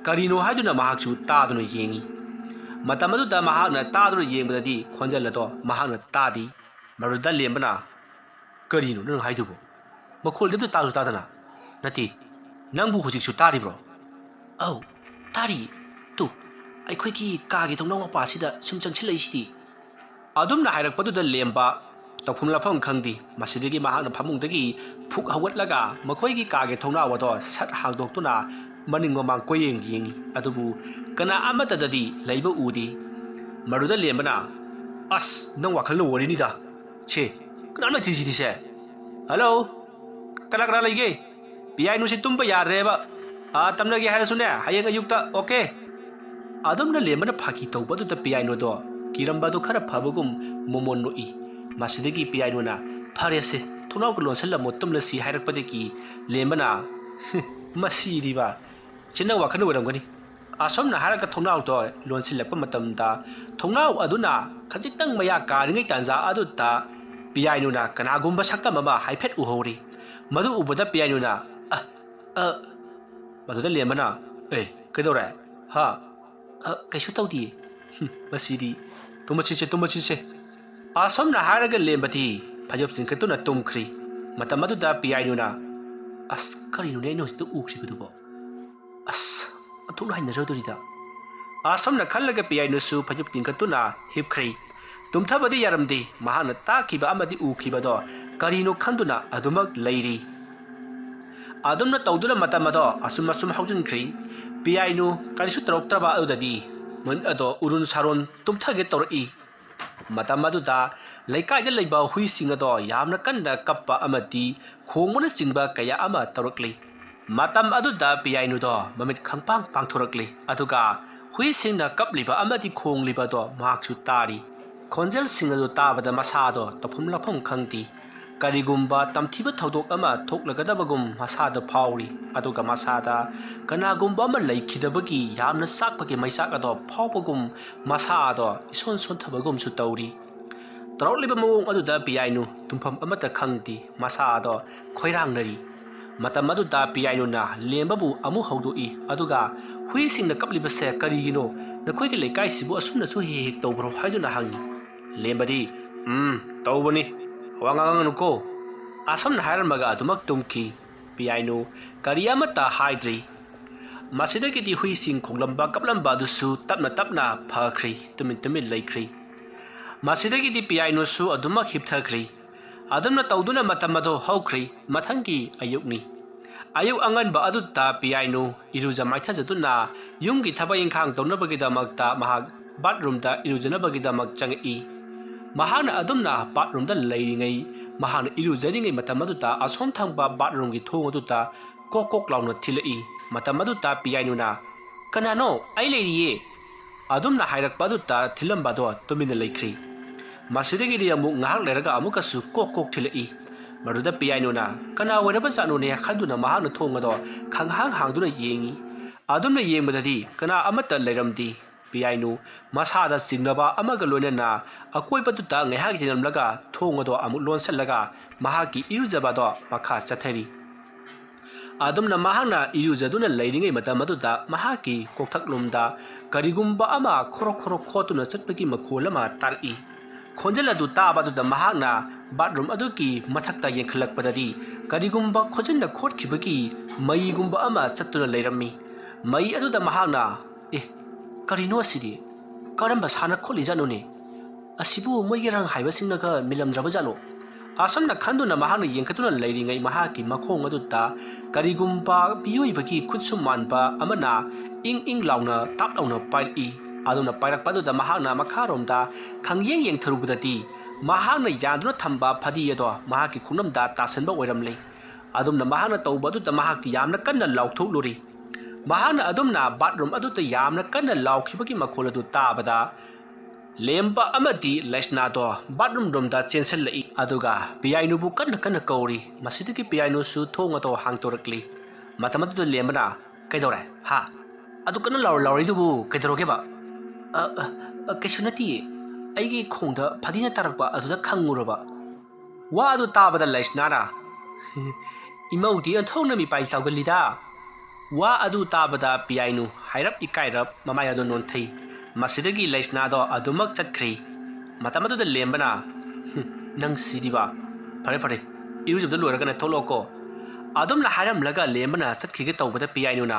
ꯀꯔꯤꯅꯣ ꯍꯥꯏꯗꯨꯅ ꯃꯍꯥꯛꯁꯨ ꯇꯥꯗꯨꯅ ꯌꯦꯡꯏ꯫ ꯃꯇꯝ ꯑꯗꯨꯗ ꯃꯍꯥꯛꯅ ꯇꯥꯗꯨꯅ ꯌꯦꯡꯕꯗꯗꯤ ꯈꯣꯟꯖꯦꯜ ꯑꯗꯣ ꯃꯍꯥꯛꯅ ꯇꯥꯗꯦ꯫ ꯃꯗꯨꯗ ꯂꯦꯝꯕꯅ, "ꯀꯔꯤꯅꯣ ꯅꯪ ꯍꯥꯏꯗꯨꯕꯨ? ꯃꯈꯣꯜꯗꯤ ꯑꯝꯇ ꯇꯥꯁꯨ ꯇꯥꯗꯅ꯫" "ꯅꯠꯇꯦ, ꯅꯪꯕꯨ ꯍꯧꯖꯤꯛꯁꯨ ꯇꯥꯔꯤꯕ꯭ꯔꯣ?" "ꯑꯧ, ꯇꯥꯔꯤ꯫ ꯇꯨ, ꯑꯩꯈꯣꯏꯒꯤ ꯀꯥꯒꯤ ꯊꯣꯡꯅꯥꯎ ꯃꯄꯥꯁꯤꯗ ꯁꯨꯝ ꯆꯪꯁꯤꯜꯂꯛꯏꯁꯤꯗꯤ꯫" ꯑꯗꯨꯝꯅ ꯍꯥꯏꯔꯛꯄꯗꯨꯗ ꯂꯦꯝꯕ ꯇꯧꯐꯝ ꯂꯥꯛꯐꯝ ꯈꯪꯗꯦ꯫ ꯃꯁꯤꯗꯒꯤ ꯃꯍꯥꯛꯅ ꯐꯃꯨꯡꯗꯒꯤ ꯐꯨꯛ ꯍꯧꯒꯠꯂꯒ ꯃꯈꯣꯏꯒꯤ ꯀꯥꯒꯤ ꯊꯣꯡꯅꯥꯎ ꯑꯗꯣ ꯁꯠ ꯍꯥꯡꯗꯣꯛꯇꯨꯅ ꯃꯅꯤꯡ ꯃꯃꯥꯡ ꯀꯣꯏꯌꯦꯡ ꯌꯦꯡꯏ꯫ ꯑꯗꯨꯕꯨ ꯀꯅꯥ ꯑꯃꯠꯇꯗꯗꯤ ꯂꯩꯕ ꯎꯗꯦ꯫ ꯃꯗꯨꯗ ꯂꯦꯝꯕꯅ, "ꯑꯁ, ꯅꯪ ꯋꯥꯈꯜꯅ ꯑꯣꯏꯔꯤꯅꯤꯗ꯫ ꯁꯦ, ꯀꯅꯥꯝ ꯂꯩꯇ꯭ꯔꯤꯁꯤꯗꯤ ꯁꯦ꯫ ꯍꯜꯂꯣ? ꯀꯅꯥ ꯀꯅꯥ ꯂꯩꯒꯦ? ꯄꯤꯌꯥꯏꯅꯨꯁꯤ ꯇꯨꯝꯕ ꯌꯥꯗ꯭ꯔꯦꯕ꯫ ꯑꯥ, ꯇꯝꯅꯒꯦ ꯍꯥꯏꯔꯁꯨꯅꯦ, ꯍꯌꯦꯡ ꯑꯌꯨꯛꯇ, ꯑꯣꯀꯦ?" ꯑꯗꯨꯝꯅ ꯂꯦꯝꯕꯅ ꯐꯥꯒꯤ ꯇꯧꯕꯗꯨꯗ ꯄꯤꯌꯥꯏꯅꯨꯗꯣ ꯀꯤꯔꯝꯕꯗꯨ ꯈꯔ ꯐꯕꯒꯨꯝ ꯃꯣꯃꯣꯟ ꯅꯣꯛꯏ꯫ ꯃꯁꯤꯗꯒꯤ ꯄꯤꯌꯥꯏꯅꯨꯅ, "ꯐꯔꯦꯁꯦ, ꯊꯣꯡꯅꯥꯎꯒ ꯂꯣꯟꯁꯤꯜꯂꯝꯃꯣ, ꯇꯨꯝꯂꯁꯤ" ꯍꯥꯏꯔꯛꯄꯗꯒꯤ ꯂꯦꯝꯕꯅ, "ꯍꯨꯝ, ꯃꯁꯤꯗꯤꯕ, ꯆꯦ, ꯅꯪ ꯋꯥꯈꯜ ꯑꯣꯏꯔꯝꯒꯅꯤ꯫" ꯑꯁꯨꯝꯅ ꯍꯥꯏꯔꯒ ꯊꯣꯡꯅꯥꯎꯗꯣ ꯂꯣꯟꯁꯤꯜꯂꯛꯄ ꯃꯇꯝꯗ ꯊꯣꯡꯅꯥꯎ ꯑꯗꯨꯅ ꯈꯖꯤꯛꯇꯪ ꯃꯌꯥ ꯀꯥꯔꯤꯉꯩ ꯇꯥꯟꯖꯥ ꯑꯗꯨꯗ ꯄꯤꯌꯥꯏꯅꯨꯅ ꯀꯅꯥꯒꯨꯝꯕ ꯁꯛꯇꯝ ꯑꯃ ꯍꯥꯏꯐꯦꯠ ꯎꯍꯧꯔꯤ꯫ ꯃꯗꯨ ꯎꯕꯗ ꯄꯤꯌꯥꯏꯅꯨꯅ, "ꯑ, ꯑ," ꯃꯗꯨꯗ ꯂꯦꯝꯕꯅ, "ꯑꯦ, ꯀꯩꯗꯧꯔꯦ? ꯍꯥ? ꯑ, ꯀꯩꯁꯨ ꯇꯧꯗꯤꯌꯦ꯫" "ꯍꯨꯝ, ꯃꯁꯤꯗꯤ꯫ ꯇꯨꯝꯃꯁꯤꯁꯦ, ꯇꯨꯝꯃꯁꯤꯁꯦ꯫" ꯑꯁꯨꯝꯅ ꯍꯥꯏꯔꯒ ꯂꯦꯝꯕꯗꯤ ꯐꯩꯖꯨꯞ ꯆꯤꯡꯈꯠꯇꯨꯅ ꯇꯨꯝꯈ꯭ꯔꯤ꯫ ꯃꯇꯝ ꯑꯗꯨꯗ ꯄꯤꯌꯥꯏꯅꯨꯅ, "ꯑꯁ, ꯀꯔꯤꯅꯣꯅꯦ ꯑꯩꯅ ꯍꯧꯖꯤꯛꯇ ꯎꯈ꯭ꯔꯤꯕꯗꯨꯕꯣ? ꯑꯁ, ꯑꯣꯟꯊꯣꯛꯅ ꯍꯩꯅꯖꯗꯣꯔꯤꯗ꯫" ꯑꯁꯨꯝꯅ ꯈꯜꯂꯒ ꯄꯤꯌꯥꯏꯅꯨꯁꯨ ꯐꯩꯖꯨꯞ ꯆꯤꯡꯈꯠꯇꯨꯅ ꯍꯤꯞꯈ꯭ꯔꯤ꯫ ꯇꯨꯝꯊꯕꯗꯤ ꯌꯥꯔꯝꯗꯦ꯫ ꯃꯍꯥꯛꯅ ꯇꯥꯈꯤꯕ ꯑꯃꯗꯤ ꯎꯈꯤꯕꯗꯣ ꯀꯔꯤꯅꯣ ꯈꯪꯗꯨꯅ ꯑꯗꯨꯃꯛ ꯂꯩꯔꯤ꯫ ꯑꯗꯨꯝꯅ ꯇꯧꯗꯨꯅ ꯃꯇꯝ ꯑꯗꯣ ꯑꯁꯨꯝ ꯑꯁꯨꯝ ꯍꯧꯖꯤꯟꯈ꯭ꯔꯤ꯫ ꯄꯤꯌꯥꯏꯅꯨ ꯀꯔꯤꯁꯨ ꯇꯧꯔꯛꯇ꯭ꯔꯕ ꯑꯗꯨꯗꯗꯤ ꯃꯤꯠ ꯑꯗꯣ ꯎꯔꯨꯟ ꯁꯥꯔꯣꯟ ꯇꯨꯝꯊꯒꯦ ꯇꯧꯔꯛꯏ꯫ ꯃꯇꯝ ꯑꯗꯨꯗ ꯂꯩꯀꯥꯏꯗ ꯂꯩꯕ ꯍꯨꯏꯁꯤꯡ ꯑꯗꯣ ꯌꯥꯝꯅ ꯀꯟꯅ ꯀꯞꯄ ꯑꯃꯗꯤ ꯈꯣꯡꯕꯅꯆꯤꯡꯕ ꯀꯌꯥ ꯑꯃ ꯇꯧꯔꯛꯂꯤ꯫ ꯃꯇꯝ ꯑꯗꯨꯗ ꯄꯤꯌꯥꯏꯅꯨꯗꯣ ꯃꯃꯤꯠ ꯈꯪꯄꯥꯡ ꯄꯥꯡꯊꯣꯔꯛꯂꯤ꯫ ꯑꯗꯨꯒ ꯍꯨꯏꯁꯤꯡꯅ ꯀꯞꯂꯤꯕ ꯑꯃꯗꯤ ꯈꯣꯡꯂꯤꯕ ꯑꯗꯣ ꯃꯍꯥꯛꯁꯨ ꯇꯥꯔꯤ꯫ ꯈꯣꯟꯖꯦꯜꯁꯤꯡ ꯑꯗꯨ ꯇꯥꯕꯗ ꯃꯁꯥꯗꯣ ꯇꯧꯐꯝ ꯂꯥꯛꯐꯝ ꯈꯪꯗꯦ꯫ ꯀꯔꯤꯒꯨꯝꯕ ꯇꯝꯊꯤꯕ ꯊꯧꯗꯣꯛ ꯑꯃ ꯊꯣꯛꯂꯒꯗꯕꯒꯨꯝ ꯃꯁꯥꯗ ꯐꯥꯎꯔꯤ꯫ ꯑꯗꯨꯒ ꯃꯁꯥꯗ ꯀꯅꯥꯒꯨꯝꯕ ꯑꯃ ꯂꯩꯈꯤꯗꯕꯒꯤ ꯌꯥꯝꯅ ꯆꯥꯛꯄꯒꯤ ꯃꯩꯆꯥꯛ ꯑꯗꯣ ꯐꯥꯎꯕꯒꯨꯝ ꯃꯁꯥ ꯑꯗꯣ ꯏꯁꯣꯟ ꯁꯣꯟꯊꯕꯒꯨꯝꯁꯨ ꯇꯧꯔꯤ꯫ ꯇꯧꯔꯛꯂꯤꯕ ꯃꯑꯣꯡ ꯑꯗꯨꯗ ꯄꯤꯌꯥꯏꯅꯨ ꯇꯨꯝꯐꯝ ꯑꯃꯠꯇ ꯈꯪꯗꯦ, ꯃꯁꯥꯗꯣ ꯈꯣꯏꯔꯥꯡꯅꯔꯤ꯫ ꯃꯇꯝ ꯑꯗꯨꯗ ꯄꯤꯌꯥꯏꯅꯨꯅ ꯂꯦꯝꯕꯕꯨ ꯑꯃꯨꯛ ꯍꯧꯗꯣꯛꯏ, ꯑꯗꯨꯒ "ꯍꯨꯏꯁꯤꯡꯅ ꯀꯞꯂꯤꯕꯁꯦ ꯀꯔꯤꯒꯤꯅꯣ? ꯅꯈꯣꯏꯒꯤ ꯂꯩꯀꯥꯏꯁꯤꯕꯨ ꯑꯁꯨꯝꯅꯁꯨ ꯍꯦꯛ ꯍꯦꯛ ꯇꯧꯕ꯭ꯔꯣ?" ꯍꯥꯏꯗꯨꯅ ꯍꯪꯉꯤ꯫ ꯂꯦꯝꯕꯗꯤ, "ꯎꯝ, ꯇꯧꯕꯅꯤ, ꯋꯥ ꯉꯥꯡꯒꯅꯨꯀꯣ" ꯑꯁꯨꯝꯅ ꯍꯥꯏꯔꯝꯃꯒ ꯑꯗꯨꯃꯛ ꯇꯨꯝꯈꯤ꯫ ꯄꯤꯌꯥꯏꯅꯨ ꯀꯔꯤ ꯑꯃꯠꯇ ꯍꯥꯏꯗ꯭ꯔꯤ꯫ ꯃꯁꯤꯗꯒꯤꯗꯤ ꯍꯨꯏꯁꯤꯡ ꯈꯣꯡꯂꯝꯕ ꯀꯞꯂꯝꯕ ꯑꯗꯨꯁꯨ ꯇꯞꯅ ꯇꯞꯅ ꯐꯈ꯭ꯔꯤ, ꯇꯨꯃꯤꯟ ꯇꯨꯃꯤꯟ ꯂꯩꯈ꯭ꯔꯤ꯫ ꯃꯁꯤꯗꯒꯤꯗꯤ ꯄꯤꯌꯥꯏꯅꯨꯁꯨ ꯑꯗꯨꯃꯛ ꯍꯤꯞꯊꯈ꯭ꯔꯤ꯫ ꯑꯗꯨꯝꯅ ꯇꯧꯗꯨꯅ ꯃꯇꯝ ꯑꯗꯨ ꯍꯧꯈ꯭ꯔꯤ꯫ ꯃꯊꯪꯒꯤ ꯑꯌꯨꯛꯅꯤ꯫ ꯑꯌꯨꯛ ꯑꯉꯟꯕ ꯑꯗꯨꯗ ꯄꯤꯌꯥꯏꯅꯨ ꯏꯔꯨꯖ ꯃꯥꯏꯊꯖꯗꯨꯅ ꯌꯨꯝꯒꯤ ꯊꯕꯛ ꯏꯪꯈꯥꯡ ꯇꯧꯅꯕꯒꯤꯗꯃꯛꯇ ꯃꯍꯥꯛ ꯕꯥꯠꯔꯨꯝꯗ ꯏꯔꯨꯖꯅꯕꯒꯤꯗꯃꯛ ꯆꯪꯉꯛꯏ꯫ ꯃꯍꯥꯛꯅ ꯑꯗꯨꯝꯅ ꯕꯥꯠꯔꯨꯝꯗ ꯂꯩꯔꯤꯉꯩ, ꯃꯍꯥꯛꯅ ꯏꯔꯨꯖꯔꯤꯉꯩ ꯃꯇꯝ ꯑꯗꯨꯗ ꯑꯁꯣꯝ ꯊꯪꯕ ꯕꯥꯠꯔꯨꯝꯒꯤ ꯊꯣꯡ ꯑꯗꯨꯗ ꯀꯣꯛ ꯀꯣꯛ ꯂꯥꯎꯅ ꯊꯤꯜꯂꯛꯏ꯫ ꯃꯇꯝ ꯑꯗꯨꯗ ꯄꯤꯌꯥꯏꯅꯨꯅ, "ꯀꯅꯥꯅꯣ? ꯑꯩ ꯂꯩꯔꯤꯌꯦ" ꯑꯗꯨꯝꯅ ꯍꯥꯏꯔꯛꯄ ꯑꯗꯨꯗ ꯊꯤꯜꯂꯝꯕꯗꯣ ꯇꯨꯃꯤꯟꯅ ꯂꯩꯈ꯭ꯔꯤ꯫ ꯃꯁꯤꯗꯒꯤꯗꯤ ꯑꯃꯨꯛ ꯉꯥꯏꯍꯥꯛ ꯂꯩꯔꯒ ꯑꯃꯨꯛꯀꯁꯨ ꯀꯣꯛ ꯀꯣꯛ ꯊꯤꯜꯂꯛꯏ꯫ ꯃꯗꯨꯗ ꯄꯤꯌꯥꯏꯅꯨꯅ ꯀꯅꯥ ꯑꯣꯏꯔꯕꯖꯥꯠꯅꯣꯅꯦ ꯈꯟꯗꯨꯅ ꯃꯍꯥꯛꯅ ꯊꯣꯡ ꯑꯗꯣ ꯈꯪꯍꯥꯡ ꯍꯥꯡꯗꯨꯅ ꯌꯦꯡꯉꯤ꯫ ꯑꯗꯨꯝꯅ ꯌꯦꯡꯕꯗꯗꯤ ꯀꯅꯥ ꯑꯃꯠꯇ ꯂꯩꯔꯝꯗꯦ꯫ ꯄꯤꯌꯥꯏꯅꯨ ꯃꯁꯥꯗ ꯆꯤꯡꯅꯕ ꯑꯃꯒ ꯂꯣꯏꯅꯅ ꯑꯀꯣꯏꯕꯗꯨꯗ ꯉꯥꯏꯍꯥꯛ ꯌꯦꯡꯂꯝꯂꯒ ꯊꯣꯡ ꯑꯗꯣ ꯑꯃꯨꯛ ꯂꯣꯟꯁꯤꯜꯂꯒ ꯃꯍꯥꯛꯀꯤ ꯏꯔꯨꯖꯕ ꯑꯗꯣ ꯃꯈꯥ ꯆꯠꯊꯔꯤ꯫ ꯑꯗꯨꯝꯅ ꯃꯍꯥꯛꯅ ꯏꯔꯨꯖꯗꯨꯅ ꯂꯩꯔꯤꯉꯩ ꯃꯇꯝ ꯑꯗꯨꯗ ꯃꯍꯥꯛꯀꯤ ꯀꯣꯛꯊꯛꯂꯣꯝꯗ ꯀꯔꯤꯒꯨꯝꯕ ꯑꯃ ꯈꯣꯔꯣꯛ ꯈꯣꯔꯣꯛ ꯈꯣꯠꯇꯨꯅ ꯆꯠꯄꯒꯤ ꯃꯈꯣꯜ ꯑꯃ ꯇꯥꯔꯛꯏ꯫ ꯈꯣꯟꯖꯦꯜ ꯑꯗꯨ ꯇꯥꯕ ꯑꯗꯨꯗ ꯃꯍꯥꯛꯅ ꯕꯥꯠꯔꯨꯝ ꯑꯗꯨꯒꯤ ꯃꯊꯛꯇ ꯌꯦꯡꯈꯠꯂꯛꯄꯗꯗꯤ ꯀꯔꯤꯒꯨꯝꯕ ꯈꯣꯟꯖꯦꯜꯅ ꯈꯣꯠꯈꯤꯕꯒꯤ ꯃꯩꯒꯨꯝꯕ ꯑꯃ ꯆꯠꯇꯨꯅ ꯂꯩꯔꯝꯃꯤ꯫ ꯃꯩ ꯑꯗꯨꯗ ꯃꯍꯥꯛꯅ, "ꯑꯦ, ꯀꯔꯤꯅꯣ ꯑꯁꯤꯗꯤ? ꯀꯔꯝꯕ ꯁꯥꯅ ꯈꯣꯠꯂꯤꯖꯥꯠꯅꯣꯅꯦ? ꯑꯁꯤꯕꯨ ꯃꯣꯏꯒꯤ ꯔꯪ ꯍꯥꯏꯕꯁꯤꯡꯅꯒ ꯃꯤꯜꯂꯝꯗ꯭ꯔꯕ ꯖꯥꯠꯂꯣ?" ꯑꯁꯨꯝꯅ ꯈꯟꯗꯨꯅ ꯃꯍꯥꯛꯅ ꯌꯦꯡꯈꯠꯇꯨꯅ ꯂꯩꯔꯤꯉꯩ ꯃꯍꯥꯛꯀꯤ ꯃꯈꯣꯡ ꯑꯗꯨꯗ ꯀꯔꯤꯒꯨꯝꯕ ꯃꯤꯑꯣꯏꯕꯒꯤ ꯈꯨꯠꯁꯨ ꯃꯥꯟꯕ ꯑꯃꯅ ꯏꯪ ꯏꯪ ꯂꯥꯎꯅ ꯇꯥꯞ ꯂꯥꯎꯅ ꯄꯥꯏꯔꯛꯏ꯫ ꯑꯗꯨꯅ ꯄꯥꯏꯔꯛꯄ ꯑꯗꯨꯗ ꯃꯍꯥꯛꯅ ꯃꯈꯥꯔꯣꯝꯗ ꯈꯪꯌꯦꯡ ꯌꯦꯡꯊꯔꯨꯕꯗꯗꯤ ꯃꯍꯥꯛꯅ ꯌꯥꯟꯗꯨꯅ ꯊꯝꯕ ꯐꯗꯤ ꯑꯗꯣ ꯃꯍꯥꯛꯀꯤ ꯈꯣꯡꯅꯝꯗ ꯇꯥꯁꯟꯕ ꯑꯣꯏꯔꯝꯂꯦ꯫ ꯑꯗꯨꯝꯅ ꯃꯍꯥꯛꯅ ꯇꯧꯕ ꯑꯗꯨꯗ ꯃꯍꯥꯛꯇꯤ ꯌꯥꯝꯅ ꯀꯟꯅ ꯂꯥꯎꯊꯣꯛꯂꯨꯔꯤ꯫ ꯃꯍꯥꯛꯅ ꯑꯗꯨꯝꯅ ꯕꯥꯠꯔꯨꯝ ꯑꯗꯨꯗ ꯌꯥꯝꯅ ꯀꯟꯅ ꯂꯥꯎꯈꯤꯕꯒꯤ ꯃꯈꯣꯜ ꯑꯗꯨ ꯇꯥꯕꯗ ꯂꯦꯝꯕ ꯑꯃꯗꯤ ꯂꯩꯁꯅꯥꯗꯣ ꯕꯥꯠꯔꯨꯝ ꯔꯣꯝꯗ ꯆꯦꯟꯁꯤꯜꯂꯛꯏ, ꯑꯗꯨꯒ ꯄꯤꯌꯥꯏꯅꯨꯕꯨ ꯀꯟꯅ ꯀꯟꯅ ꯀꯧꯔꯤ꯫ ꯃꯁꯤꯗꯒꯤ ꯄꯤꯌꯥꯏꯅꯨꯁꯨ ꯊꯣꯡ ꯑꯗꯣ ꯍꯥꯡꯗꯣꯔꯛꯂꯤ꯫ ꯃꯇꯝ ꯑꯗꯨꯗ ꯂꯦꯝꯕꯅ, "ꯀꯩꯗꯧꯔꯦ? ꯍꯥ? ꯑꯗꯨ ꯀꯟꯅ ꯂꯥꯎꯔ ꯂꯥꯎꯔꯤꯗꯨꯕꯨ ꯀꯩꯗꯧꯔꯒꯦꯕ?" "ꯑ, ꯑ, ꯑ, ꯀꯩꯁꯨ ꯅꯠꯇꯤꯌꯦ꯫ ꯑꯩꯒꯤ ꯈꯣꯡꯗ ꯐꯗꯤꯅ ꯇꯥꯔꯛꯄ ꯑꯗꯨꯗ ꯈꯪꯉꯨꯔꯕ꯫ ꯋꯥ ꯑꯗꯨ ꯇꯥꯕꯗ ꯂꯩꯁꯅꯥꯅ, "ꯏꯃꯧꯗꯤ ꯑꯣꯟꯊꯣꯛꯅ ꯃꯤꯄꯥꯏ ꯆꯥꯎꯒꯜꯂꯤꯗ!" ꯋꯥ ꯑꯗꯨ ꯇꯥꯕꯗ ꯄꯤꯌꯥꯏꯅꯨ ꯍꯥꯏꯔꯞ ꯏꯀꯥꯏꯔꯞ ꯃꯃꯥꯏ ꯑꯗꯨ ꯅꯣꯟꯊꯩ꯫ ꯃꯁꯤꯗꯒꯤ ꯂꯩꯁꯅꯥꯗꯣ ꯑꯗꯨꯃꯛ ꯆꯠꯈ꯭ꯔꯤ꯫ ꯃꯇꯝ ꯑꯗꯨꯗ ꯂꯦꯝꯕꯅ, "ꯍꯨꯝ, ꯅꯪ ꯁꯤꯗꯤꯕ! ꯐꯔꯦ ꯐꯔꯦ, ꯏꯔꯨꯖꯕꯗ ꯂꯣꯏꯔꯒꯅ ꯊꯣꯛꯂꯛꯑꯣꯀꯣ"꯫ ꯑꯗꯨꯝꯅ ꯍꯥꯏꯔꯝꯂꯒ ꯂꯦꯝꯕꯅ ꯆꯠꯈꯤꯒꯦ ꯇꯧꯕꯗ ꯄꯤꯌꯥꯏꯅꯨꯅ,